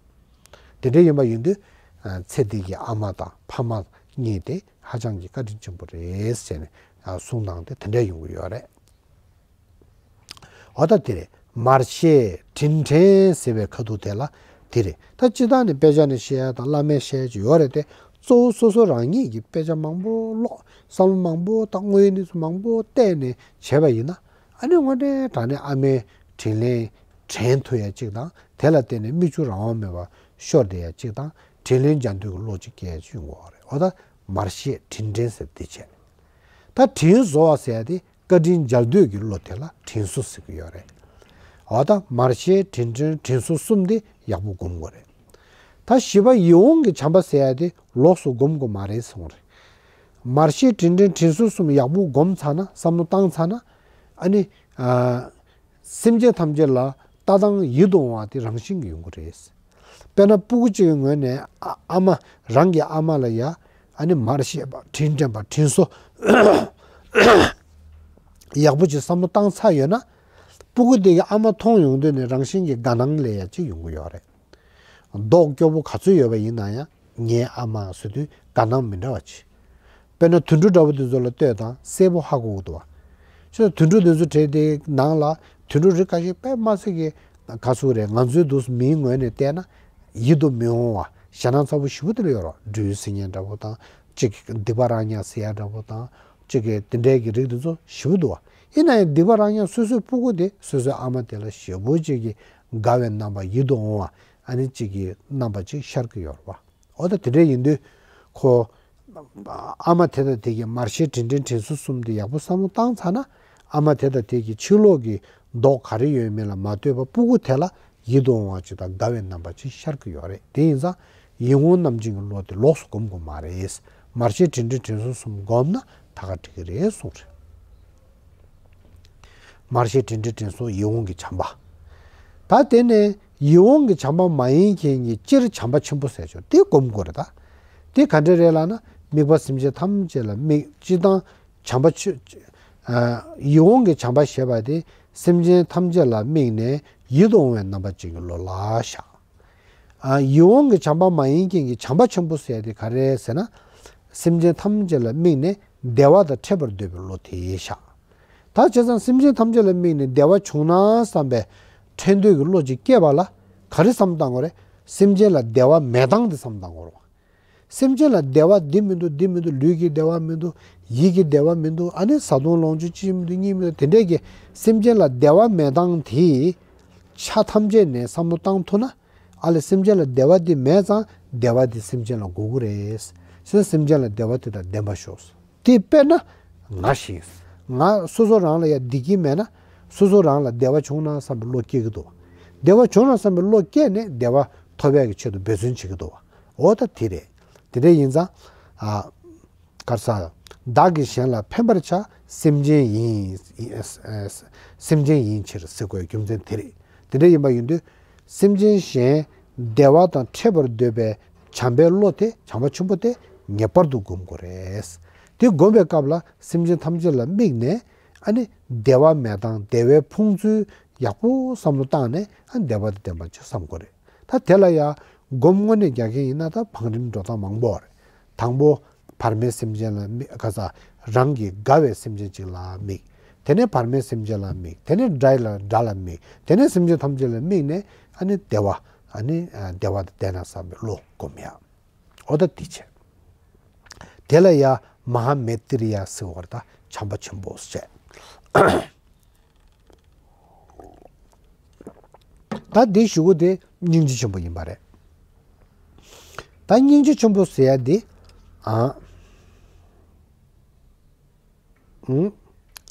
དེ་འདྲ་ཡིན་པ་ཡིན་དུས། ཨ་ཚེ་འདི་གི་ཨ་མ་དང་ཕ་མ་གཉིས་དེ་ཧ་ཅང་གི་བཀའ་དྲིན་ཆེན་པོ་རེད་ཟེར་ནས། ཨ་གསུང་སྟངས་དེ་དེ་འདྲ་ཡོང་གི་ཡོད་རེད། འོ་ད་དེ་རེད། མར་ཤེས་དྲིན་དྲན་ཟེར་བའི་ཁ་ཐུག་དེ་ལ་དེ་རེད། ད་སྤྱིར་བཏང་ནས་དཔེ་ཆ་ནས་བཤད་ཡ་དང་བླ་མས་བཤད་ཡ་ཅིག་ཡོད་རེད་དེ། གཙོ་བོ་སོ་སོ་རང་ཉིད་ཀྱིས་དཔེ་ཆ་མང་པོ་ཀློག་བསམ་བློ་མང་པོ་བཏང་། དངོས་ཡོད་གནས་ཚུལ་མང་པོ་བལྟས་ནས་བྱས་པ་ཡིན་ན། ཨ་ནི་དངོས་འབྲེལ་དྲང་གནས་ཨ་མའི་དྲིན་ལན་དྲན་ཐུབ་ཡ་གཅིག་དང་། དེ་ལ་བརྟེན་ནས་མིག་ཆུ་རང་དབང་མེད་པར་ཤོར་བསྡད་ཡ་གཅིག་དང་། དྲིན་ལན་འཇལ་འདོད་ཀྱི་བློ་གཅིག་སྐྱེ་ཡ་གཅིག་ཡོང་གི་ཡོད་རེད། འོ་ད་མར་ཤེས་དྲིན་དྲན་ཟེར་དེ་བྱས། ད་དྲིན་གཟོ་བ་ཟེར་ཡ་དེ་བཀའ་དྲིན་འཇལ་འདོད་ཀྱི་བློ་དེ་ལ་དྲིན་གཟོ་ཟེར་གྱི་ཡོད་རེད། འོ་ད་མར་ཤེས་དྲིན་དྲན་དྲིན་གཟོ་གསུམ་དེ་ཡག་པོ་སྒོམ་དགོས་རེད། ད་བཞི་པ་ཡིད་འོང་གི་བྱམས་པ་ཟེར་ཡ་དེ་ལོགས་སུ་སྒོམ་དགོས་མ་རེད་གསུངས་རེད། མར་ཤེས་དྲིན་དྲན་དྲིན་གཟོ་གསུམ་ཡག་པོ་སྒོམ་ཚར་ན། བསམ་བློ་བཏང་ཚར་ན། ཨ་ནི་ཨ་སེམས་ཅན་ཐམས་ཅད་ལ་ལྟ་སྟངས་ཡིད་དུ་འོང་བ་དེ་རང་བཞིན་གྱིས་ཡོང་གི་རེད། དཔེར་ན་སྤུ་གུ་གཅིག་གི་ངོས་ནས་ཨ་ཨ་མ། རང་གི་ཨ་མ་ལ་ཡ་ཨ་ནི་མར་ཤེས་པ། དྲིན་དྲན་པ། དྲིན་གཟོ་ཡག་པོ་ཅིག་བསམ་བློ་བཏང་ཚར་ཡོད་ན། སྤུ་གུ་དེ་གིས་ཨ་མ་མཐོང་ཡོང་དུས་ནས་རང་བཞིན་གྱིས་དགའ་སྣང་སླེབས་ཡ་ཅིག་ཡོང་གི་ཡོད་རེད། མདོག་སྐྱོ་པོ་ག་ཚོད་ཡོད་པ་ཡིན་ན་ཡང་། ངའི་ཨ་མ་ཟེར་དུས་དགའ་སྣང་མི་འདྲ་བ་ཅིག་དཔེར་ན་དུད་འགྲོ་འདྲ་པོ་དེ་ཚོ་ལ་ལྟོས་དང་། གསལ་པོ་ཧ་གོ་གི་འདུག་བ། ཁྱོད་དུད་འགྲོ་དེ་ཚོ་གྲས་དེ་ནང་ལ་དུད་འགྲོ་རིགས་ཁ་ཤས་དཔེ་མི་སྲིད་ཀྱི། ག་ཚོད་རེད། ང་ཚོའི་འདུག་མིའི་ངོས་ནས་བལྟས་ན་ཡིད་དུ་མི་འོང་བ། ཞེད་སྣང་ཚ་པོ་ཞེ་པོ་དེ་ལ་ཡོད་རེད། སྦྲུལ་ཟེར་མཁན་འདྲ་པོ་དང་། གཅིག་གིས་སྡིག་པ་རང་ཉག་ཟེར་ཡ་འདྲ་པོ་དང་། གཅིག་གིས་དེ་འདྲའི་གི་རིགས་དེ་ཚོ་ཞེ་པོ་འདུག་བ། ཡིན་ན་ཡང་སྡིག་པ་རང་ཉག་སོ་སོའི་སྤུ་གུ་དེ་སོ་སོའི་ཨ་མ་དེ་ལ་ཞེ་པོ་ཅིག་གི་དགའ་བའི་རྣམ་པ། ཡིད་དུ་འོང་བ། ཨ་ནི་གཅིག་གི་རྣམ་པ་ཅིག་ཤར་གྱི་ཡོད་རེད་བ། འོ་ད་དེ་འདྲ་ཡིན་དུས་ཁོ་ཨ་མ་དེ་དང་དེ་གིས་མར་ཤེས་དྲིན་དྲན་དྲིན་གཟོ་གསུམ་དེ་ཡག་པོ་བསམ་བློ་བཏང་ཚར་ན། ཨ་མ་དེ་དང་དེ་གི་ཕྱི་ལོགས་ཀྱི་མདོག་ག་རེ་ཡོད་མེད་ལ་མ་ལྟོས་པར་སྤུ་གུ་དེ་ལ་ཡིད་དུ་འོང་བ་ཅིག་དང་དགའ་བའི་རྣམ་པ་ཅིག་ཤར་གྱི་ཡོད་རེད། དེ་ཡིན་ཙང་ཡིད་འོང་རྣམ་བྱེད་ཀྱི་བློ་དེ་ལོགས་སུ་སྒོམ་དགོས་མ་རེད། མར་ཤེས་དྲིན་དྲན་དྲིན་གཟོ་གསུམ་སྒོམ་ན་ད་ག་འགྲིག་གི་རེད་གསུངས་རེད། མར་ཤེས་དྲིན་དྲན་དྲིན་གཟོ་ཡིད་འོང་གི་བྱམས་པ། ད་དེ་ནས་ཡིད་འོང་གི་བྱམས་པ་མ་ཡིན་མཁན་གྱི་སྤྱིར་བྱམས་པ་ཆེན་པོ་ཟེར་ཆོག་དེ་སྒོམ་དགོས་རེད་ད། དེ་ག་འདྲ་རེད་ལབ་ན། དམིགས་པ་སེམས་ཅན་ཐམས་ཅད་ལ་དམིགས། སྤྱིར་བཏང་བྱམས་པ་ཆེ། ཨ་ཡིད་འོང་གི་བྱམས་པ་ཞེས་པ་དེ་སེམས་ཅན་ཐམས་ཅད་ལ་དམིགས་ནས་ཡིད་དུ་འོང་བའི་རྣམ་པ་ཅན་གྱི་བློ་ལ་བཞག་ཨ་ཡིད་འོང་གི་བྱམས་པ་མ་ཡིན་མཁན་གྱི་བྱམས་པ་ཆེན་པོ་ཟེར་དེ་ག་རེ་ཟེར་ན། སེམས་ཅན་ཐམས་ཅད་ལ་དམིགས་ནས་བདེ་བ་དང་འཕྲད་པར་འདོད་པའི་བློ་དེ་བཞག་ད་བྱས་ཙང་སེམས་ཅན་ཐམས་ཅད་ལ་དམིགས་ནས་བདེ་བ་བྱུང་ན་བསམ་པའི་འཕྲད་འདོད་ཀྱི་བློ་ཅིག་སྐྱེས་པ་ལ་ག་རེ་བསམ་བཏང་དགོས་རེད། སེམས་ཅན་ལ་བདེ་བ་མེད་སྟངས་དེ་བསམ་བཏང་དགོས་རེད། སེམས་ཅན་ལ་བདེ་བ་འདི་མི་འདུག་འདི་མི་འདུག་ལུས་ཀྱི་བདེ་བ་མི་འདུག་ཡིད་ཀྱི་བདེ་བ་མི་འདུག་ཨ་ནི་བཟའ་བཏུང་ལོངས་སྤྱོད་ཅི་མི་འདུག་གཉིས་མི་འདུག་དེ་འདྲས་ཀྱི་སེམས་ཅན་ལ་བདེ་བ་མེད་སྟངས་དེ་ཆ་ཐམས་ཅད་ནས་བསམ་བློ་བཏང་ཐུབ་ན། ཨ་ལས་སེམས་ཅན་ལ་བདེ་བ་འདི་མེད་ཙང་བདེ་བ་འདི་སེམས་ཅན་ལ་དགོས་ཀྱི་རེད། སེམས་ཅན་ལ་བདེ་བ་དེ་དང་ལྡན་པ་ཤོག་དེ་དཔེར་ན་ང་ཞིག་ང་སོ་སོ་རང་ལ་ཡང་བདེ་སྐྱིད་མེད་ན་སོ་སོ་རང་ལ་བདེ་བ་བྱུང་ན་བསམ་པའི་བློ་སྐྱེ་གི་འདུག་བདེ་བ་བྱུང་ན་བསམ་པའི་བློ་སྐྱེས་ནས་བདེ་བ་ཐོབ་ཡག་གི་ཆེད་དུ་འབད་བརྩོན་བྱེད་ཀྱི་འདུག་འོ་ད་དེ་རེད། དེ་འདྲ་ཡིན་ཙང་ཨ། ག་རེ་ཟེར། བདག་གིས་གཞན་ལ་ཕན་པར་བྱ། སེམས་ཅན་ཡིན། སེམས་ཅན་ཡིན་ཕྱིར་ཟེར་དགོས་རྒྱུ་མཚན་དེ་རེད། དེ་འདྲ་ཡིན་པ་ཡིན་དུས། སེམས་ཅན་གཞན་བདེ་བ་དང་འཕྲད་པར་འདོད་པའི་བྱམས་པའི་བློ་དེ་བྱམས་པ་ཆེན་པོ་དེ་ངེས་པར་དུ་སྒོམ་དགོས་རེད། དེ་སྒོམ་པའི་སྐབས་ལ་སེམས་ཅན་ཐམས་ཅད་ལ་དམིགས་ནས་ཨ་ནི་བདེ་བ་མེད་སྟངས་བདེ་བའི་ཕུང་ཚུལ་ཡག་པོ་བསམ་བློ་བཏང་ནས་ཨ་བདེ་བ་དང་ལྡན་པ་ཅིག་བསམ་དགོས་རེད། ད་དེ་ལ་ཡང་སྒོམ་དངོས་གནས་རྒྱག་མཁན་ཡིན་ན་ད་བང་རིམ་འགྲོ་སྟངས་མང་པོ་རེད། དང་པོ་བར་མའི་སེམས་ཅན་ལ་དམིགས་ག་ས་རང་གི་དགའ་བའི་སེམས་ཅན་ཅིག་ལ་དམིགས། དེ་ནས་བར་མའི་སེམས་ཅན་ལ་དམིགས། དེ་ནས་དགྲ་ལ་དགྲ་ལ་དམིགས། དེ་ནས་སེམས་ཅན་ཐམས་ཅད་ལ་དམིགས་ནས་ཨ་ནི་བདེ་བ་ཨ་ནི་བདེ་བ་དང་ལྡན་ན་བསམ་པའི་བློ་སྒོམ་ཡ། འོ་ད་དེ་བྱས། དེ་ལ་ཡ་མ་ཧཱ་མེ་ཏི་རི་ཡ་ཟེར་བ་ད་བྱམས་པ་ཆེན་པོ་ཟེར། ད་འདི་ཞུ་གི་དེ་སྙིང་རྗེ་ཆེན་པོ་ཡིན་པ་རེད། ད་སྙིང་རྗེ་ཆེན་པོ་ཟེར་ཡ་འདི་ཨ། ཨུ།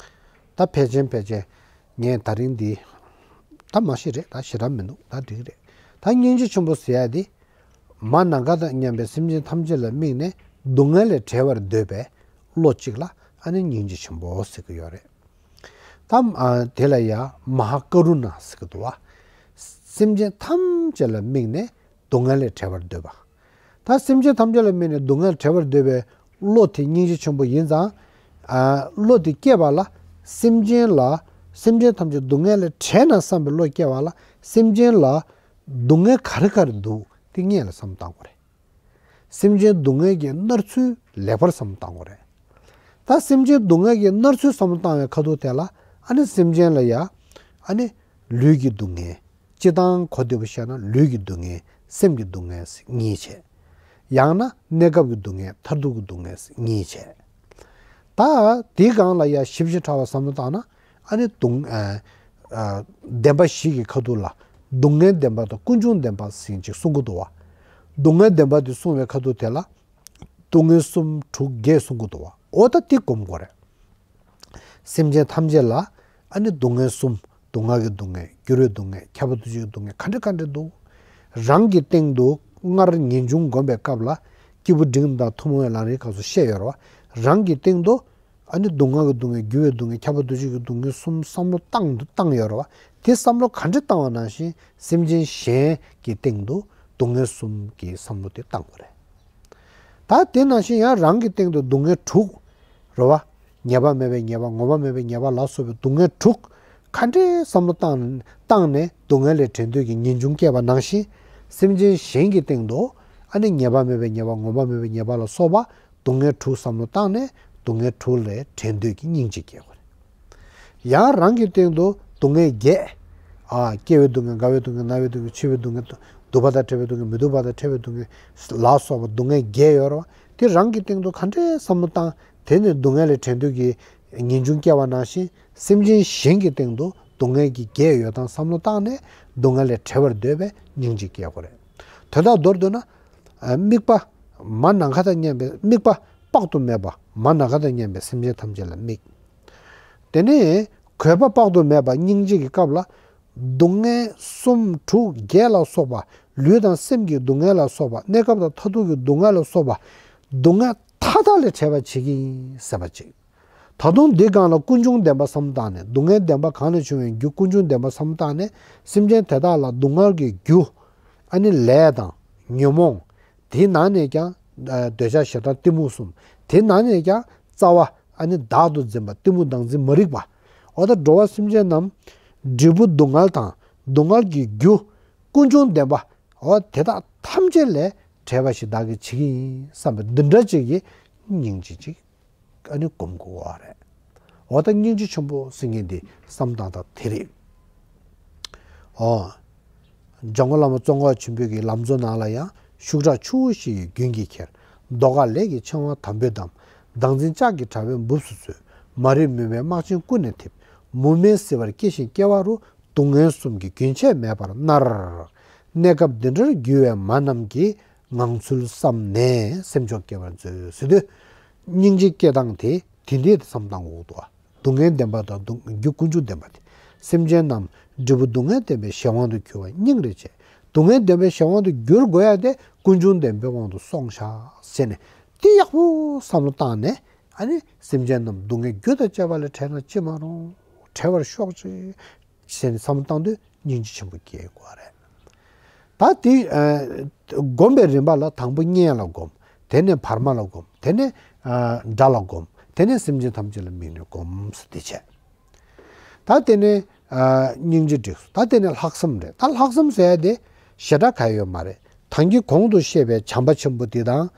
ད་ཕལ་ཆེར་ཕལ་ཆེར་ངས་ད་རིང་འདི་ད་མ་ཤེས་རེད། ད་ཞེ་དྲག་མི་འདུག་ད་འགྲིག་རེད། ད་སྙིང་རྗེ་ཆེན་པོ་ཟེར་ཡ་འདི་མ་ནམ་མཁའ་དང་མཉམ་པའི་སེམས་ཅན་ཐམས་ཅད་ལ་དམིགས་ནས་སྡུག་བསྔལ་ལས་བྲལ་བར་འདོད་པའི་བློ་གཅིག་ལ་ཨ་ནི་སྙིང་རྗེ་ཆེན་པོ་ཟེར་གི་ཡོད་རེད། ད་ཨ་དེ་ལ་ཡ་མ་ཧཱ་ཀ་རུ་ཎ་ཟེར་གི་འདུག་བ། སེམས་ཅན་ཐམས་ཅད་ལ་དམིགས་ནས་སྡུག་བསྔལ་ལས་བྲལ་བར་འདོད་པ། ད་སེམས་ཅན་ཐམས་ཅད་ལ་དམིགས་ནས་སྡུག་བསྔལ་བྲལ་བར་འདོད་པའི་བློ་དེ་སྙིང་རྗེ་ཆེན་པོ་ཡིན་ཙང་། ཨ་བློ་དེ་སྐྱེས་པ་ལ་སེམས་ཅན་ལ་སེམས་ཅན་ཐམས་ཅད་སྡུག་བསྔལ་ལས་བྲལ་ན་བསམ་པའི་བློ་སྐྱེས་པ་ལ་སེམས་ཅན་ལ་སྡུག་བསྔལ་ག་རེ་ག་རེ་འདུག་དེ་སྔོན་ལ་བསམ་བཏང་དགོས་རེད། སེམས་ཅན་སྡུག་བསྔལ་གྱི་མནར་ཚུལ་ལེགས་པར་བསམ་བློ་བཏང་དགོས་རེད། ད་སེམས་ཅན་སྡུག་བསྔལ་གྱི་མནར་ཚུལ་བསམ་བློ་བཏང་བའི་ཁ་ཐུག་དེ་ལ་ཨ་ནི་སེམས་ཅན་ལ་ཡ་ཨ་ནི་ལུས་ཀྱི་སྡུག་བསྔལ། སྤྱིར་བཏང་གོ་བདེ་པོ་བཤད་ན་ལུས་ཀྱི་སྡུག་བསྔལ། སེམས་ཀྱི་སྡུག་བསྔལ་གཉིས་བྱས། ཡང་ན་གནས་སྐབས་ཀྱི་སྡུག་བསྔལ། མཐར་ཐུག་གི་སྡུག་བསྔལ་གཉིས་བྱས། ད་དེའི་སྒང་ལ་ཡ་ཞིབ་ཞིབ་ཕྲ་བ་བསམ་བློ་བཏང་ན་ཨ་ནི་སྡུག་ཨ་ཨ་བདེན་པ་བཞི་གི་ཁ་ཐུག་ལ་སྡུག་བསྔལ་བདེན་པ་དང་ཀུན་འབྱུང་བདེན་པ་ཟེར་ཅིག་གསུང་གི་འདུག་བ། སྡུག་བསྔལ་བདེན་པ་དེ་གསུང་བའི་ཁ་ཐུག་དེ་ལ་སྡུག་བསྔལ་གསུམ་དྲུག་བརྒྱད་གསུང་གི་འདུག་བ། འོ་ད་དེ་སྒོམ་དགོས་རེད། སེམས་ཅན་ཐམས་ཅད་ལ་ཨ་ནི་སྡུག་བསྔལ་གསུམ། སྡུག་བསྔལ་གྱི་སྡུག་བསྔལ། འགྱུར་བའི་སྡུག་བསྔལ། ཁྱབ་པ་འདུ་བྱེད་ཀྱི་སྡུག་བསྔལ་ག་འདྲ་ག་འདྲ་འདུག་རང་གི་སྟེང་དུ་སྔར་ངེས་འབྱུང་བསྒོམ་པའི་སྐབས་ལ་སྐྱེས་བུ་འབྲིང་དང་ཐུན་མོང་བའི་ལམ་རིམ་སྐབས་སུ་བཤད་ཡོད་རེད་བ། རང་གི་སྟེང་དུ་ཨ་ནི་སྡུག་བསྔལ་གྱི་སྡུག་བསྔལ། འགྱུར་བའི་སྡུག་བསྔལ། ཁྱབ་པ་འདུ་བྱེད་ཀྱི་སྡུག་བསྔལ་གསུམ་བསམ་བློ་བཏང་བཏང་ཡོད་རེད་བ། དེ་བསམ་བློ་ག་འདྲ་བཏང་བ་ནང་བཞིན་སེམས་ཅན་གཞན་གྱི་སྟེང་དུ་སྡུག་བསྔལ་གསུམ་གྱི་བསམ་བློ་དེ་བཏང་དགོས་རེད། ད་དེ་ནང་བཞིན་ཡང་རང་གི་སྟེང་དུ་སྡུག་བསྔལ་དྲུག་རེད་བ། ཉེས་པ་མེད་པའི་ཉེས་པ། ངོ་མ་མེད་པའི་ཉེས་པ་ལ་སོགས་པའི་སྡུག་བསྔལ་དྲུག་ག་འདྲའི་བསམ་བློ་བཏང་བཏང་ནས་སྡུག་བསྔལ་ལས་བྲལ་འདོད་ཀྱི་ངེས་འབྱུང་སྐྱེས་པ་ནང་བཞིན་སེམས་ཅན་གཞན་གྱི་སྟེང་དུ་ཨ་ནི་ཉེས་པ་མེད་པའི་ཉེས་པ། ངོ་མ་མེད་པའི་ཉེས་པ་ལ་སོགས་པ་སྡུག་བསྔལ་དྲུག་བསམ་བློ་བཏང་ནས་སྡུག་བསྔལ་དྲུག་ལས་བྲལ་འདོད་ཀྱི་སྙིང་རྗེ་སྐྱེ་དགོས་རེད། ཡང་རང་གི་སྟེང་དུ་སྡུག་བསྔལ་བརྒྱད། ཨ། སྐྱེ་བའི་སྡུག་བསྔལ། རྒ་བའི་སྡུག་བསྔལ། ན་བའི་སྡུག་བསྔལ། འཆི་བའི་སྡུག་བསྔལ། སྡུག་པ་དང་བྲལ་བའི་སྡུག་བསྔལ། མི་སྡུག་པ་དང་བྲལ་བའི་སྡུག་བསྔལ་ལ་སོགས་པ་སྡུག་བསྔལ་བརྒྱད་ཡོད་རེད་བ། དེ་རང་གི་སྟེང་དུ་ག་འདྲའི་བསམ་བློ་བཏང་། དེ་ནས་སྡུག་བསྔལ་ལས་བྲལ་འདོད་ཀྱི་ངེས་འབྱུང་སྐྱེ་བ་ནང་བཞིན་སེམས་ཅན་གཞན་གྱི་སྟེང་དུ་སྡུག་བསྔལ་གྱི་བརྒྱད་ཡོད་སྟངས་བསམ་བློ་བཏང་ནས་སྡུག་བསྔལ་ལས་བྲལ་བར་འདོད་པའི་སྙིང་རྗེ་སྐྱེ་དགོས་རེད། དོན་དག་མདོར་བསྡུ་ན། དམིགས་པ་མ་ནམ་མཁའ་དང་མཉམ་པའི། དམིགས་པ་དཔག་ཏུ་མེད་པ་མ་ནམ་མཁའ་དང་མཉམ་པའི་སེམས་ཅན་ཐམས་ཅད་ལ་དམིགས། དེ་ནས་གུས་པ་དཔག་ཏུ་མེད་པ་སྙིང་རྗེ་གི་སྐབས་ལ། སྡུག་བསྔལ་གསུམ་དྲུག་བརྒྱད་ལ་སོགས་པ། ལུས་དང་སེམས་ཀྱི་སྡུག་བསྔལ་ལ་སོགས་པ། གནས་སྐབས་དང་མཐར་ཐུག་གི་སྡུག་བསྔལ་ལ་སོགས་པ། སྡུག་བསྔལ་མཐའ་དག་ལས་བྲལ་བར་བྱེད་ཀྱི་ཡིན་ཟེར་བ་ཅིག་ད་དུང་འདི་སྒང་ལ་ཀུན་འབྱུང་བདེན་པ་བསམ་བློ་བཏང་ནས། སྡུག་བསྔལ་བདེན་པ་གང་ལས་བྱུང་བའི་རྒྱུ། ཀུན་འབྱུང་བདེན་པ་བསམ་བློ་བཏང་ནས། སེམས་ཅན་དེ་དག་ལ་སྡུག་བསྔལ་གྱི་རྒྱུ། ཨ་ནི་ལས་དང་ཉོན་མོངས། དེའི་ནང་ནས་ཀྱང་། ཨ། འདོད་ཆགས་ཞེ་སྡང་གཏི་མུག་གསུམ། དེའི་ནང་ནས་ཀྱང་རྩ་བ་ཨ་ནི་བདག་ཏུ་འཛིན་པ། གཏི་མུག་བདག་འཛིན་མ་རིག་པ། འོ་ད་འགྲོ་བ་སེམས་ཅན་རྣམས་འབྲས་བུ་སྡུག་བསྔལ་དང་། སྡུག་བསྔལ་གྱི་རྒྱུ་ཀུན་འབྱུང་བདེན་པ། འོ་དེ་དག་ཐམས་ཅད་ལས་བྲལ་བ་ཞིག་བདག་གིས་བྱེད་ཀྱི་ཡིན་བསམ་པའི་འདི་འདྲ་ཅིག་གི་ སྙིང་རྗེ་ཅིག་ཨ་ནི་སྒོམ་དགོས་པ་རེད། འོ་ད་སྙིང་རྗེ་ཆེན་པོ་ཟེར་མཁན་འདི་བསམ་བློ་བཏང་སྟངས་དེ་རེད། འོ། འཇམ་མགོན་བླ་མ་ཙོང་ཁ་པ་ཆེན་པོའི་གི་ལམ་གཙོ་ནང་ལ་ཡང་ཤུགས་དྲག་ཆུ་བོ་བཞི་ཡི་རྒྱུན་གྱིས་ཁྱེར། མདོ་ཁ་ལས་ཀྱི་ཆང་བ་དམ་པོས་བསྡམས། བདག་འཛིན་ལྕགས་ཀྱི་དྲ་བས་འབུབས་སུ་ཚུད། མ་རིག་མུན་པས་སྨག་ཆེན་ཀུན་ནས་འཐིབས། མུ་མེད་བསིལ་བར་སྐྱེ་ཞིང་སྐྱེ་བ་རུ། སྡུག་བསྔལ་གསུམ་གྱི་རྒྱུན་ཆད་མེད་པར་མནར། གནས་སྐབས་འདི་འདྲར་གྱུར་པའི་མ་རྣམས་ཀྱིས། ངང་ཚུལ་བསམ་ནས་སེམས་མཆོག་སྐྱེ་བར་མཛོད། ཟེར་དུས། སྙིང་རྗེ་སྐྱེ་སྟངས་དེ་དེ་འདྲའི་བསམ་སྟངས་འོག་ཏུ། སྡུག་བསྔལ་བདེན་པ་དང་སྡུག་རྒྱུ་ཀུན་འབྱུང་བདེན་པ་དེ། སེམས་ཅན་རྣམས་འབྲས་བུ་སྡུག་བསྔལ་བདེན་པའི་གཞན་དབང་དུ་གྱུར་པ་སྙིང་རེ་རྗེ། སྡུག་བསྔལ་བདེན་པའི་གཞན་དབང་དུ་འགྱུར་དགོས་ཡ་དེ་ཀུན་འབྱུང་བདེན་པའི་དབང་དུ་སོང་ཤག་ཟེར་ནས་དེ་ཡག་པོ་བསམ་བློ་བཏང་ནས། ཨ་ནི་སེམས་ཅན་རྣམས་སྡུག་བསྔལ་རྒྱུ་དང་བཅས་པ་ལས་བྲལ་ན་ཅི་མ་རུང་། བྲལ་བར་ཤོག་ཅིག་ཟེར་ནས་བསམ་བློ་བཏང་དུས་སྙིང་རྗེ་ཆེན་པོ་སྐྱེ་དགོས་རེད། ད་དེ་ཨ་སྒོམ་པའི་རིམ་པ་ལ་དང་པོ་སྔོན་ལ་སྒོམ། དེ་ནས་བར་མ་ལ་སྒོམ། དེ་ནས་ཨ་དགྲ་ལ་སྒོམ། དེ་ནས་སེམས་ཅན་ཐམས་ཅད་ལ་དམིགས་ནས་སྒོམ་ཟེར་དེ་བྱས། ད་དེ་ནས་ཨ་སྙིང་རྗེ་བསྒྲིགས་སོང་། ད་དེ་ནས་ལྷག་བསམ་རེད། ད་ལྷག་བསམ་ཟེར་ཡ་དེ་ཞེ་དྲག་ག་ཡོད་མ་རེད། ད་གིན་གོང་དུ་བཤད་པའི་བྱམས་པ་ཆེན་པོ་དེ་དང་།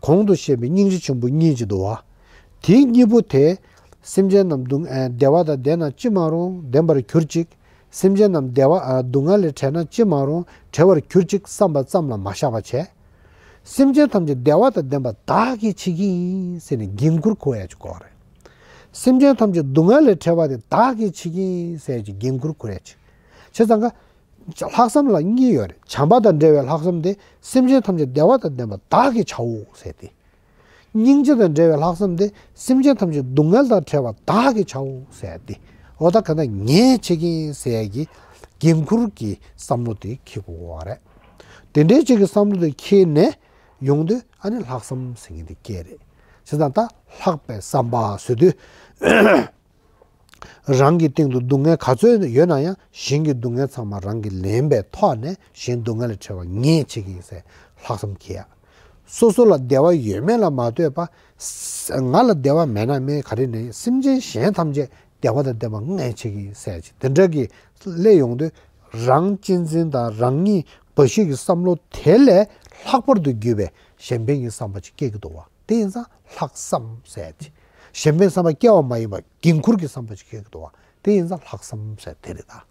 གོང་དུ་བཤད་པའི་སྙིང་རྗེ་ཆེན་པོ་གཉིས་ཅིག་འདུག་བ། དེ་གཉིས་པོ་དེ། སེམས་ཅན་རྣམས་སྡུག་ཨ་བདེ་བ་དང་ལྡན་ན་ཅི་མ་རུང་ལྡན་པར་གྱུར་ཅིག། སེམས་ཅན་རྣམས་བདེ་བ་ཨ་སྡུག་བསྔལ་ལས་བྲལ་ན་ཅི་མ་རུང་བྲལ་བར་གྱུར་ཅིག་བསམ་པ་ཙམ་ལ་མ་བཞག་པ་བྱས། སེམས་ཅན་ཐམས་ཅད་བདེ་བ་དང་ལྡན་པ་བདག་གིས་བྱེད་ཀྱི་ཡིན་ཟེར་ནས་འགན་འཁུར་འཁུར་ཡ་ཅིག་དགོས་རེད། སེམས་ཅན་ཐམས་ཅད་སྡུག་བསྔལ་ལས་བྲལ་བ་དེ་བདག་གིས་བྱེད་ཀྱི་ཡིན་ཟེར་གྱི་འགན་འཁུར་འཁུར་ཡ་ཅིག། བྱས་ཙང་ཀ་ལྷག་བསམ་ལ་གཉིས་ཡོད་རེད། བྱམས་པ་དང་འབྲེལ་བའི་ལྷག་བསམ་དེ་སེམས་ཅན་ཐམས་ཅད་བདེ་བ་དང་ལྡན་པ་བདག་གིས་བྱའོ་ཟེར་ཏེ། སྙིང་རྗེ་དང་འབྲེལ་བའི་ལྷག་བསམ་དེ་སེམས་ཅན་ཐམས་ཅད་སྡུག་བསྔལ་དང་བྲལ་བ་བདག་གིས་བྱའོ་ཟེར་ཏེ། འོ་ད་ག་ད་ངས་བྱེད་ཀྱི་ཡིན་ཟེར་ཡ་གི་འགན་འཁུར་གྱི་བསམ་བློ་དེ་འཁྱེར་དགོས་པ་རེད། དེ་འདྲའི་ཅིག་གི་བསམ་བློ་དེ་འཁྱེར་ནས་ཡོང་དུས་ཨ་ནི་ལྷག་བསམ་ཟེར་མཁན་དེ་སྐྱེ་རེད། བྱས་ཙང་ད་ལྷག་པའི་བསམ་པ་ཟེར་དུས། རང་གི་སྟེང་དུ་སྡུག་བསྔལ་ག་ཚོད་ཡོད་ན་ཡང་གཞན་གྱི་སྡུག་བསྔལ་ཚང་མ་རང་གིས་ལེན་པའི་ཐོག་ནས་གཞན་སྡུག་བསྔལ་ལས་བྲལ་བ་ངས་བྱེད་ཀྱི་ཡིན་ཟེར་ལྷག་བསམ་འཁྱེར་ཡ། སོ་སོ་ལ་བདེ་བ་ཡོད་མེད་ལ་མ་ལྟོས་པ། ང་ལ་བདེ་བ་མེད་ན་མེད་ག་རེ་ནས་སེམས་ཅན་གཞན་ཐམས་ཅད་བདེ་བ་དང་ལྡན་པ་ངས་བྱེད་ཀྱི་ཡིན་ཟེར་ཅིག་དེ་འདྲ་གི་སླེབས་ཡོང་དུས་རང་གཅེས་འཛིན་དང་རང་ཉིད་འབའ་ཞིག་གི་བསམ་བློ་དེ་ལས་ལྷག་པར་དུ་གྱུར་པའི་གཞན་ཕན་གྱི་བསམ་པ་ཅིག་སྐྱེ་གི་འདུག་བ། དེ་ཡིན་ཙང་ལྷག་བསམ་ཟེར་ཏེ། གཞན་ཕན་བསམ་པ་སྐྱེ་བ་མ་ཡིན་པ་འགན་འཁུར་གྱི་བསམ་པ་ཅིག་སྐྱེ་གི་འདུག་བ། དེ་ཡིན་ཙང་ལྷག་བསམ་ཟེར་དེ་རེད་ད།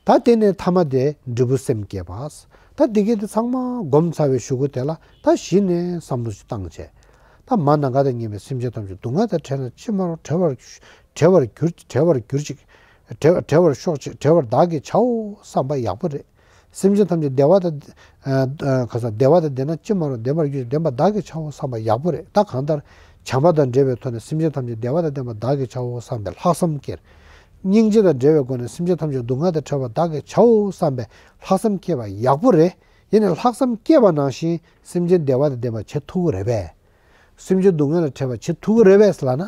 ད་དེ་ནས་ཐ་མ་དེ་འབྲས་བུ་སེམས་བསྐྱེད་པ། ད་འདི་གས་དེ་ཚང་མ་སྒོམ་ཚར་བའི་གཞུག་གུ་དེ་ལ་ད་གཞི་ནས་བསམ་བློ་ཞིག་བཏང་བྱས། ད་མ་ན་ག་དང་མཉམ་པའི་སེམས་ཅན་ཐམས་ཅད་སྡུག་བསྔལ་དང་བྲལ་ན་ཅི་མ་རུང་བྲལ་བར་བྲལ་བར་གྱུར་བྲལ་བར་གྱུར་ཅིག། བྲལ་བྲལ་བར་ཤོག་ཅིག། བྲལ་བར་བདག་གིས་བྱའོ་བསམ་པ་ཡག་པོ་རེད། སེམས་ཅན་ཐམས་ཅད་བདེ་བ་དང་། ཨ་ཨ་ག་ས་བདེ་བ་དང་ལྡན་ན་ཅི་མ་རུང་ལྡན་པར་གྱུར་ཅིག། ལྡན་པ་བདག་གིས་བྱའོ་བསམ་པ་ཡག་པོ་རེད། ད་གང་ལྟར་བྱམས་པ་དང་འབྲེལ་བའི་ཐོག་ནས་སེམས་ཅན་ཐམས་ཅད་བདེ་བ་དང་ལྡན་པ་བདག་གིས་བྱའོ་བསམ་པའི་ལྷག་བསམ་སྐྱེར། སྙིང་རྗེ་དང་འབྲེལ་བའི་སྒོ་ནས་སེམས་ཅན་ཐམས་ཅད་སྡུག་བསྔལ་དང་བྲལ་བ་བདག་གིས་བྱའོ་བསམ་པའི་ལྷག་བསམ་སྐྱེས་པ་ཡག་པོ་རེད། ཡིན་ནའི་ལྷག་བསམ་སྐྱེས་པ་ནང་བཞིན་སེམས་ཅན་བདེ་བ་དང་ལྡན་པ་བྱེད་ཐུབ་ཀྱི་རེད་པས། སེམས་ཅན་སྡུག་བསྔལ་ལས་བྲལ་བ་བྱེད་ཐུབ་ཀྱི་རེད་པས་ལབ་ན།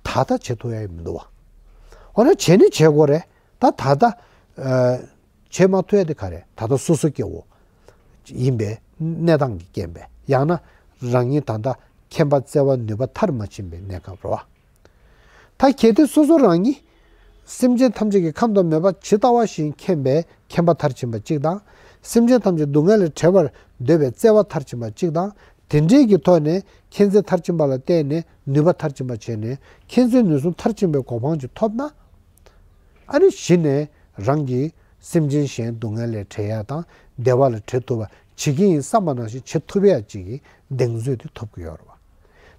ད་ལྟ་བྱེད་ཐུབ་ཡ་ཡོད་མི་འདུག་བ། འོ་ན་བྱེད་ནི་བྱེད་དགོས་རེད། ད་ད་ལྟ་ཨ་བྱེད་མ་ཐུབ་ཡ་དེ་ག་རེད། ད་ལྟ་སོ་སོ་སྐྱེ་བོ་ཡིན་པའི་གནས་སྟངས་ཀྱི་རྐྱེན་པས། ཡང་ན་རང་ཉིད་ད་ལྟ་མཁྱེན་པ་བརྩེ་བ་ནུས་པ་མཐར་མ་ཕྱིན་པའི་གནས་སྐབས་རེད་བ། ད་གལ་ཏེ་སོ་སོ་རང་ཉིད་སེམས་ཅན་ཐམས་ཅད་ཀྱི་ཁམས་དང་མོས་པ་ཇི་ལྟ་བ་བཞིན་མཁྱེན་པའི་མཁྱེན་པ་མཐར་ཕྱིན་པ་གཅིག་དང་། སེམས་ཅན་ཐམས་ཅད་སྡུག་བསྔལ་ལས་བྲལ་བར་འདོད་པའི་བརྩེ་བ་མཐར་ཕྱིན་པ་གཅིག་དང་། དེ་འདྲའི་གི་ཐོག་ནས་མཁྱེན་བརྩེ་མཐར་ཕྱིན་པ་ལ་བརྟེན་ནས་ནུས་པ་མཐར་ཕྱིན་པ་བྱས་ནས་མཁྱེན་བརྩེ་ནུས་གསུམ་མཐར་ཕྱིན་པའི་གོ་འཕང་ཅིག་ཐོབ་ན། ཨ་ནི་གཞི་ནས་རང་གིས་སེམས་ཅན་གཞན་སྡུག་བསྔལ་ལས་བྲལ་ཡ་དང་བདེ་བ་ལ་བྲལ་ཐུབ་པ་བྱེད་ཀྱི་ཡིན་བསམ་པ་ནང་བཞིན་བྱེད་ཐུབ་ཡ་གཅིག་གི་གདེང་ཚོད་དེ་ཐོབ་ཀྱི་ཡོད་རེད་བ།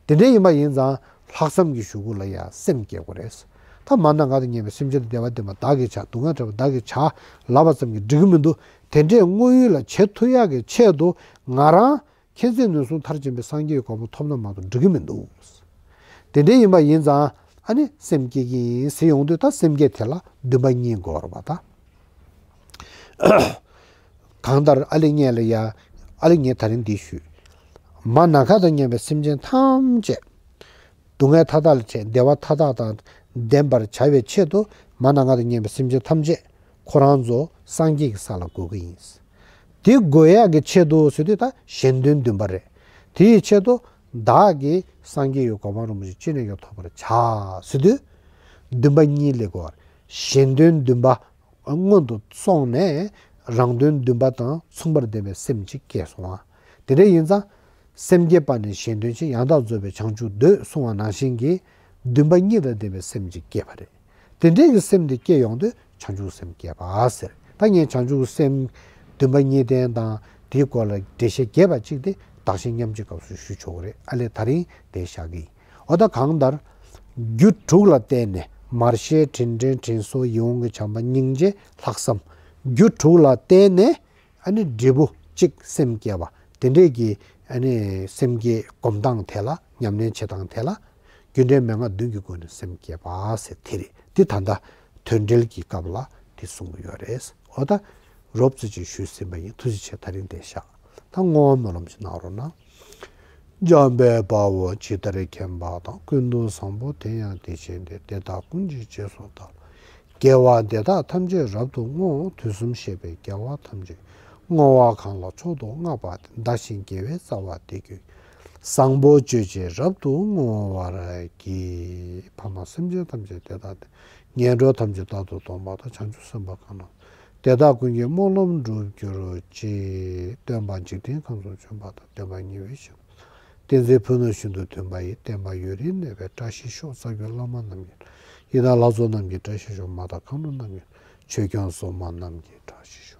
དེ་འདྲ་ཡིན་པ་ཡིན་ཙང་ལྷག་བསམ་གྱི་གཞུག་གུ་ལ་ཡང་སེམས་བསྐྱེད་དགོས་རེད། ད་མ་ན་ག་དང་མཉམ་པའི་སེམས་ཅན་དང་བདེ་བ་ལྡན་པ་བདག་གིས་བྱ། སྡུག་བསྔལ་བྲལ་བ་བདག་གིས་བྱ་ལབ་པ་ཙམ་གྱིས་འགྲིག་གི་མི་འདུག། དེ་འདྲའི་དངོས་ཡོད་ལ་བྱེད་ཐུབ་ཡག་གི་ཆེད་དུ་ང་རང་མཁྱེན་བརྩེ་ནུས་གསུམ་མཐར་ཕྱིན་པའི་སངས་རྒྱས་ཀྱི་གོ་འཕང་ཐོབ་ན་མ་གཏོགས་འགྲིག་གི་མི་འདུག། དེ་འདྲ་ཡིན་པ་ཡིན་ཙང་ཨ་ནི་སེམས་བསྐྱེད་ཀྱི་ཡིན་ཟེར་ཡོང་དུས་ད་སེམས་བསྐྱེད་དེ་ལ་འདུན་པ་གཉིས་དགོས་རེད་བ་ད། གང་ལྟར་ཨ་ལེ་ངས་ལ་ཡ། ཨ་ལེ་ངས་ད་རིང་འདི་ཞུས། མ་ན་ག་དང་མཉམ་པའི་སེམས་ཅན་ཐམས་ཅད་སྡུག་བསྔལ་མཐའ་དག་ལས་བྲལ་བདེ་བ་མཐའ་དག་དང་ལྡན་པར་བྱ་བའི་ཆེད་དུ་མ་ན་ག་དང་མཉམ་པའི་སེམས་ཅན་ཐམས་ཅད་ཁོ་རང་ཚོ་སངས་རྒྱས་ཀྱི་ས་ལ་འགོད་ཀྱི་ཡིན། དེ་འགོད་ཡག་གི་ཆེད་དུ་ཟེར་དུས་ད་གཞན་དོན་འདུན་པ་རེད། དེ་ཡི་ཆེད་དུ་བདག་གིས་སངས་རྒྱས་ཀྱི་གོ་འཕང་རིན་པོ་ཆེ་ཅི་ནས་ཀྱང་ཐོབ་པར་བྱ་ཟེར་དུས། འདུན་པ་གཉིས་སླེབས་དགོས། གཞན་དོན་འདུན་པ་སྔོན་དུ་སོང་ནས་རང་དོན་འདུན་པ་དང་མཚུངས་པར་ལྡན་པའི་སེམས་ཅིག་སྐྱེས་སོང་བ། དེ་འདྲ་ཡིན་ཙང་ སེམས་བསྐྱེད་པ་ནི་གཞན་དོན་ཕྱིར། ཡང་དག་རྫོགས་པའི་བྱང་ཆུབ་འདོད། གསུངས་པ་ནང་བཞིན་གྱི་འདུན་པ་གཉིས་དང་ལྡན་པའི་སེམས་ཅིག་བསྐྱེད་པ་རེད། དེ་འདྲའི་གི་སེམས་དེ་སྐྱེ་ཡོང་དུས་བྱང་ཆུབ་སེམས་བསྐྱེད་པ་ཟེར། ད་ངས་བྱང་ཆུབ་སེམས་འདུན་པ་གཉིས་ལྡན་དང་དེའི་སྐོར་ལ་འགྲེལ་བཤད་རྒྱས་པ་ཅིག་དེ་བདག་གཞན་མཉམ་བརྗེའི་སྐབས་སུ་ཞུ་ཆོག་གི་རེད། ཨ་ལས་ད་རིང་དེ་བཞག་གི་ཡིན། འོ་ད་གང་ལྟར། རྒྱུ་དྲུག་ལ་བརྟེན་ནས་མར་ཤེས་དྲིན་དྲན་དྲིན་གཟོ་ཡིད་འོང་གི་བྱམས་པ་སྙིང་རྗེ་ལྷག་བསམ། རྒྱུ་དྲུག་ལ་བརྟེན་ནས་ཨ་ནི་འབྲས་བུ་གཅིག་སེམས་བསྐྱེད་པ་དེ་འདྲས་ཀྱི་ཨ་ནི་སེམས་བསྐྱེད་སྒོམ་སྟངས་དེ་ལ་ཉམས་ལེན་བྱེད་སྟངས་དེ་ལ་རྒྱུ་འབྲས་མན་ངག་བདུན་གྱི་སྒོ་ནས་སེམས་བསྐྱེད་པ་ཟེར་དེ་རེད། འདི་ད་ལྟ་དོན་འགྲེལ་གྱི་སྐབས་ལ་དེ་གསུང་གི་ཡོད་རེད། འོ་ད་རོབ་ཙམ་ཅིག་ཞུས་ཟིན་པ་ཡིན། ཐུགས་རྗེ་ཆེ། ད་རིང་དེ་བཞག་ད་བསྔོ་བ་སྨོན་ལམ་ཞིག་གནང་རོགས་གནང་། འཇམ་དཔལ་དཔའ་བོས་ཇི་ལྟར་མཁྱེན་པ་དང་། ཀུན་ཏུ་བཟང་པོ་དེ་ཡང་དེ་བཞིན་ཏེ། དེ་དག་ཀུན་གྱི་རྗེས་སུ་བདག་སློབ་ཅིང་། དགེ་བ་འདི་དག་ཐམས་ཅད་རབ་ཏུ་བསྔོ། དུས་གསུམ་གཤེགས་པའི་རྒྱལ་བ་ཐམས་ཅད་ཀྱིས། བསྔོ་བ་གང་ལ་མཆོག་ཏུ་བསྔགས་པ་དེས། བདག་གཞན་དགེ་བའི་རྩ་བ་འདི་ཀུན་གྱི། བཟང་པོ་སྤྱོད་ཕྱིར་རབ་ཏུ་བསྔོ་བར་བགྱི། ཕ་མ་སེམས་ཅན་ཐམས་ཅད་དེ་དག་སྟེ། ངན་འགྲོ་ཐམས་ཅད་རྟག་ཏུ་སྡོམ་པ་དང་། བྱང་ཆུབ་སེམས་དཔའ་གང་རྣམས་དེ་དག་ཀུན་གྱི་སྨོན་ལམ་འགྲུབ་གྱུར་ཅིག་སྟོན་པ་འཇིག་རྟེན་ཁམས་སུ་བྱོན་པ་དང་། བསྟན་པ་ཉེ་བའི་ཞིང་དུ། བསྟན་འཛིན་ཕུ་ནུ་ཤིན་ཏུ་འདུན་པ་ཡིས། བསྟན་པ་ཡུན་རིང་གནས་པའི་བཀྲ་ཤིས་ཤོག །རྩ་བརྒྱུད་བླ་མ་རྣམས་ཀྱི། ཡི་དམ་ལྷ་ཚོགས་རྣམས་ཀྱི་བཀྲ་ཤིས་ཤོག །མ་དག་མཁའ་འགྲོ་རྣམས་ཀྱི། ཆོས་སྐྱོང་སྲུང་མ་རྣམས་ཀྱི་བཀྲ་ཤིས་ཤོག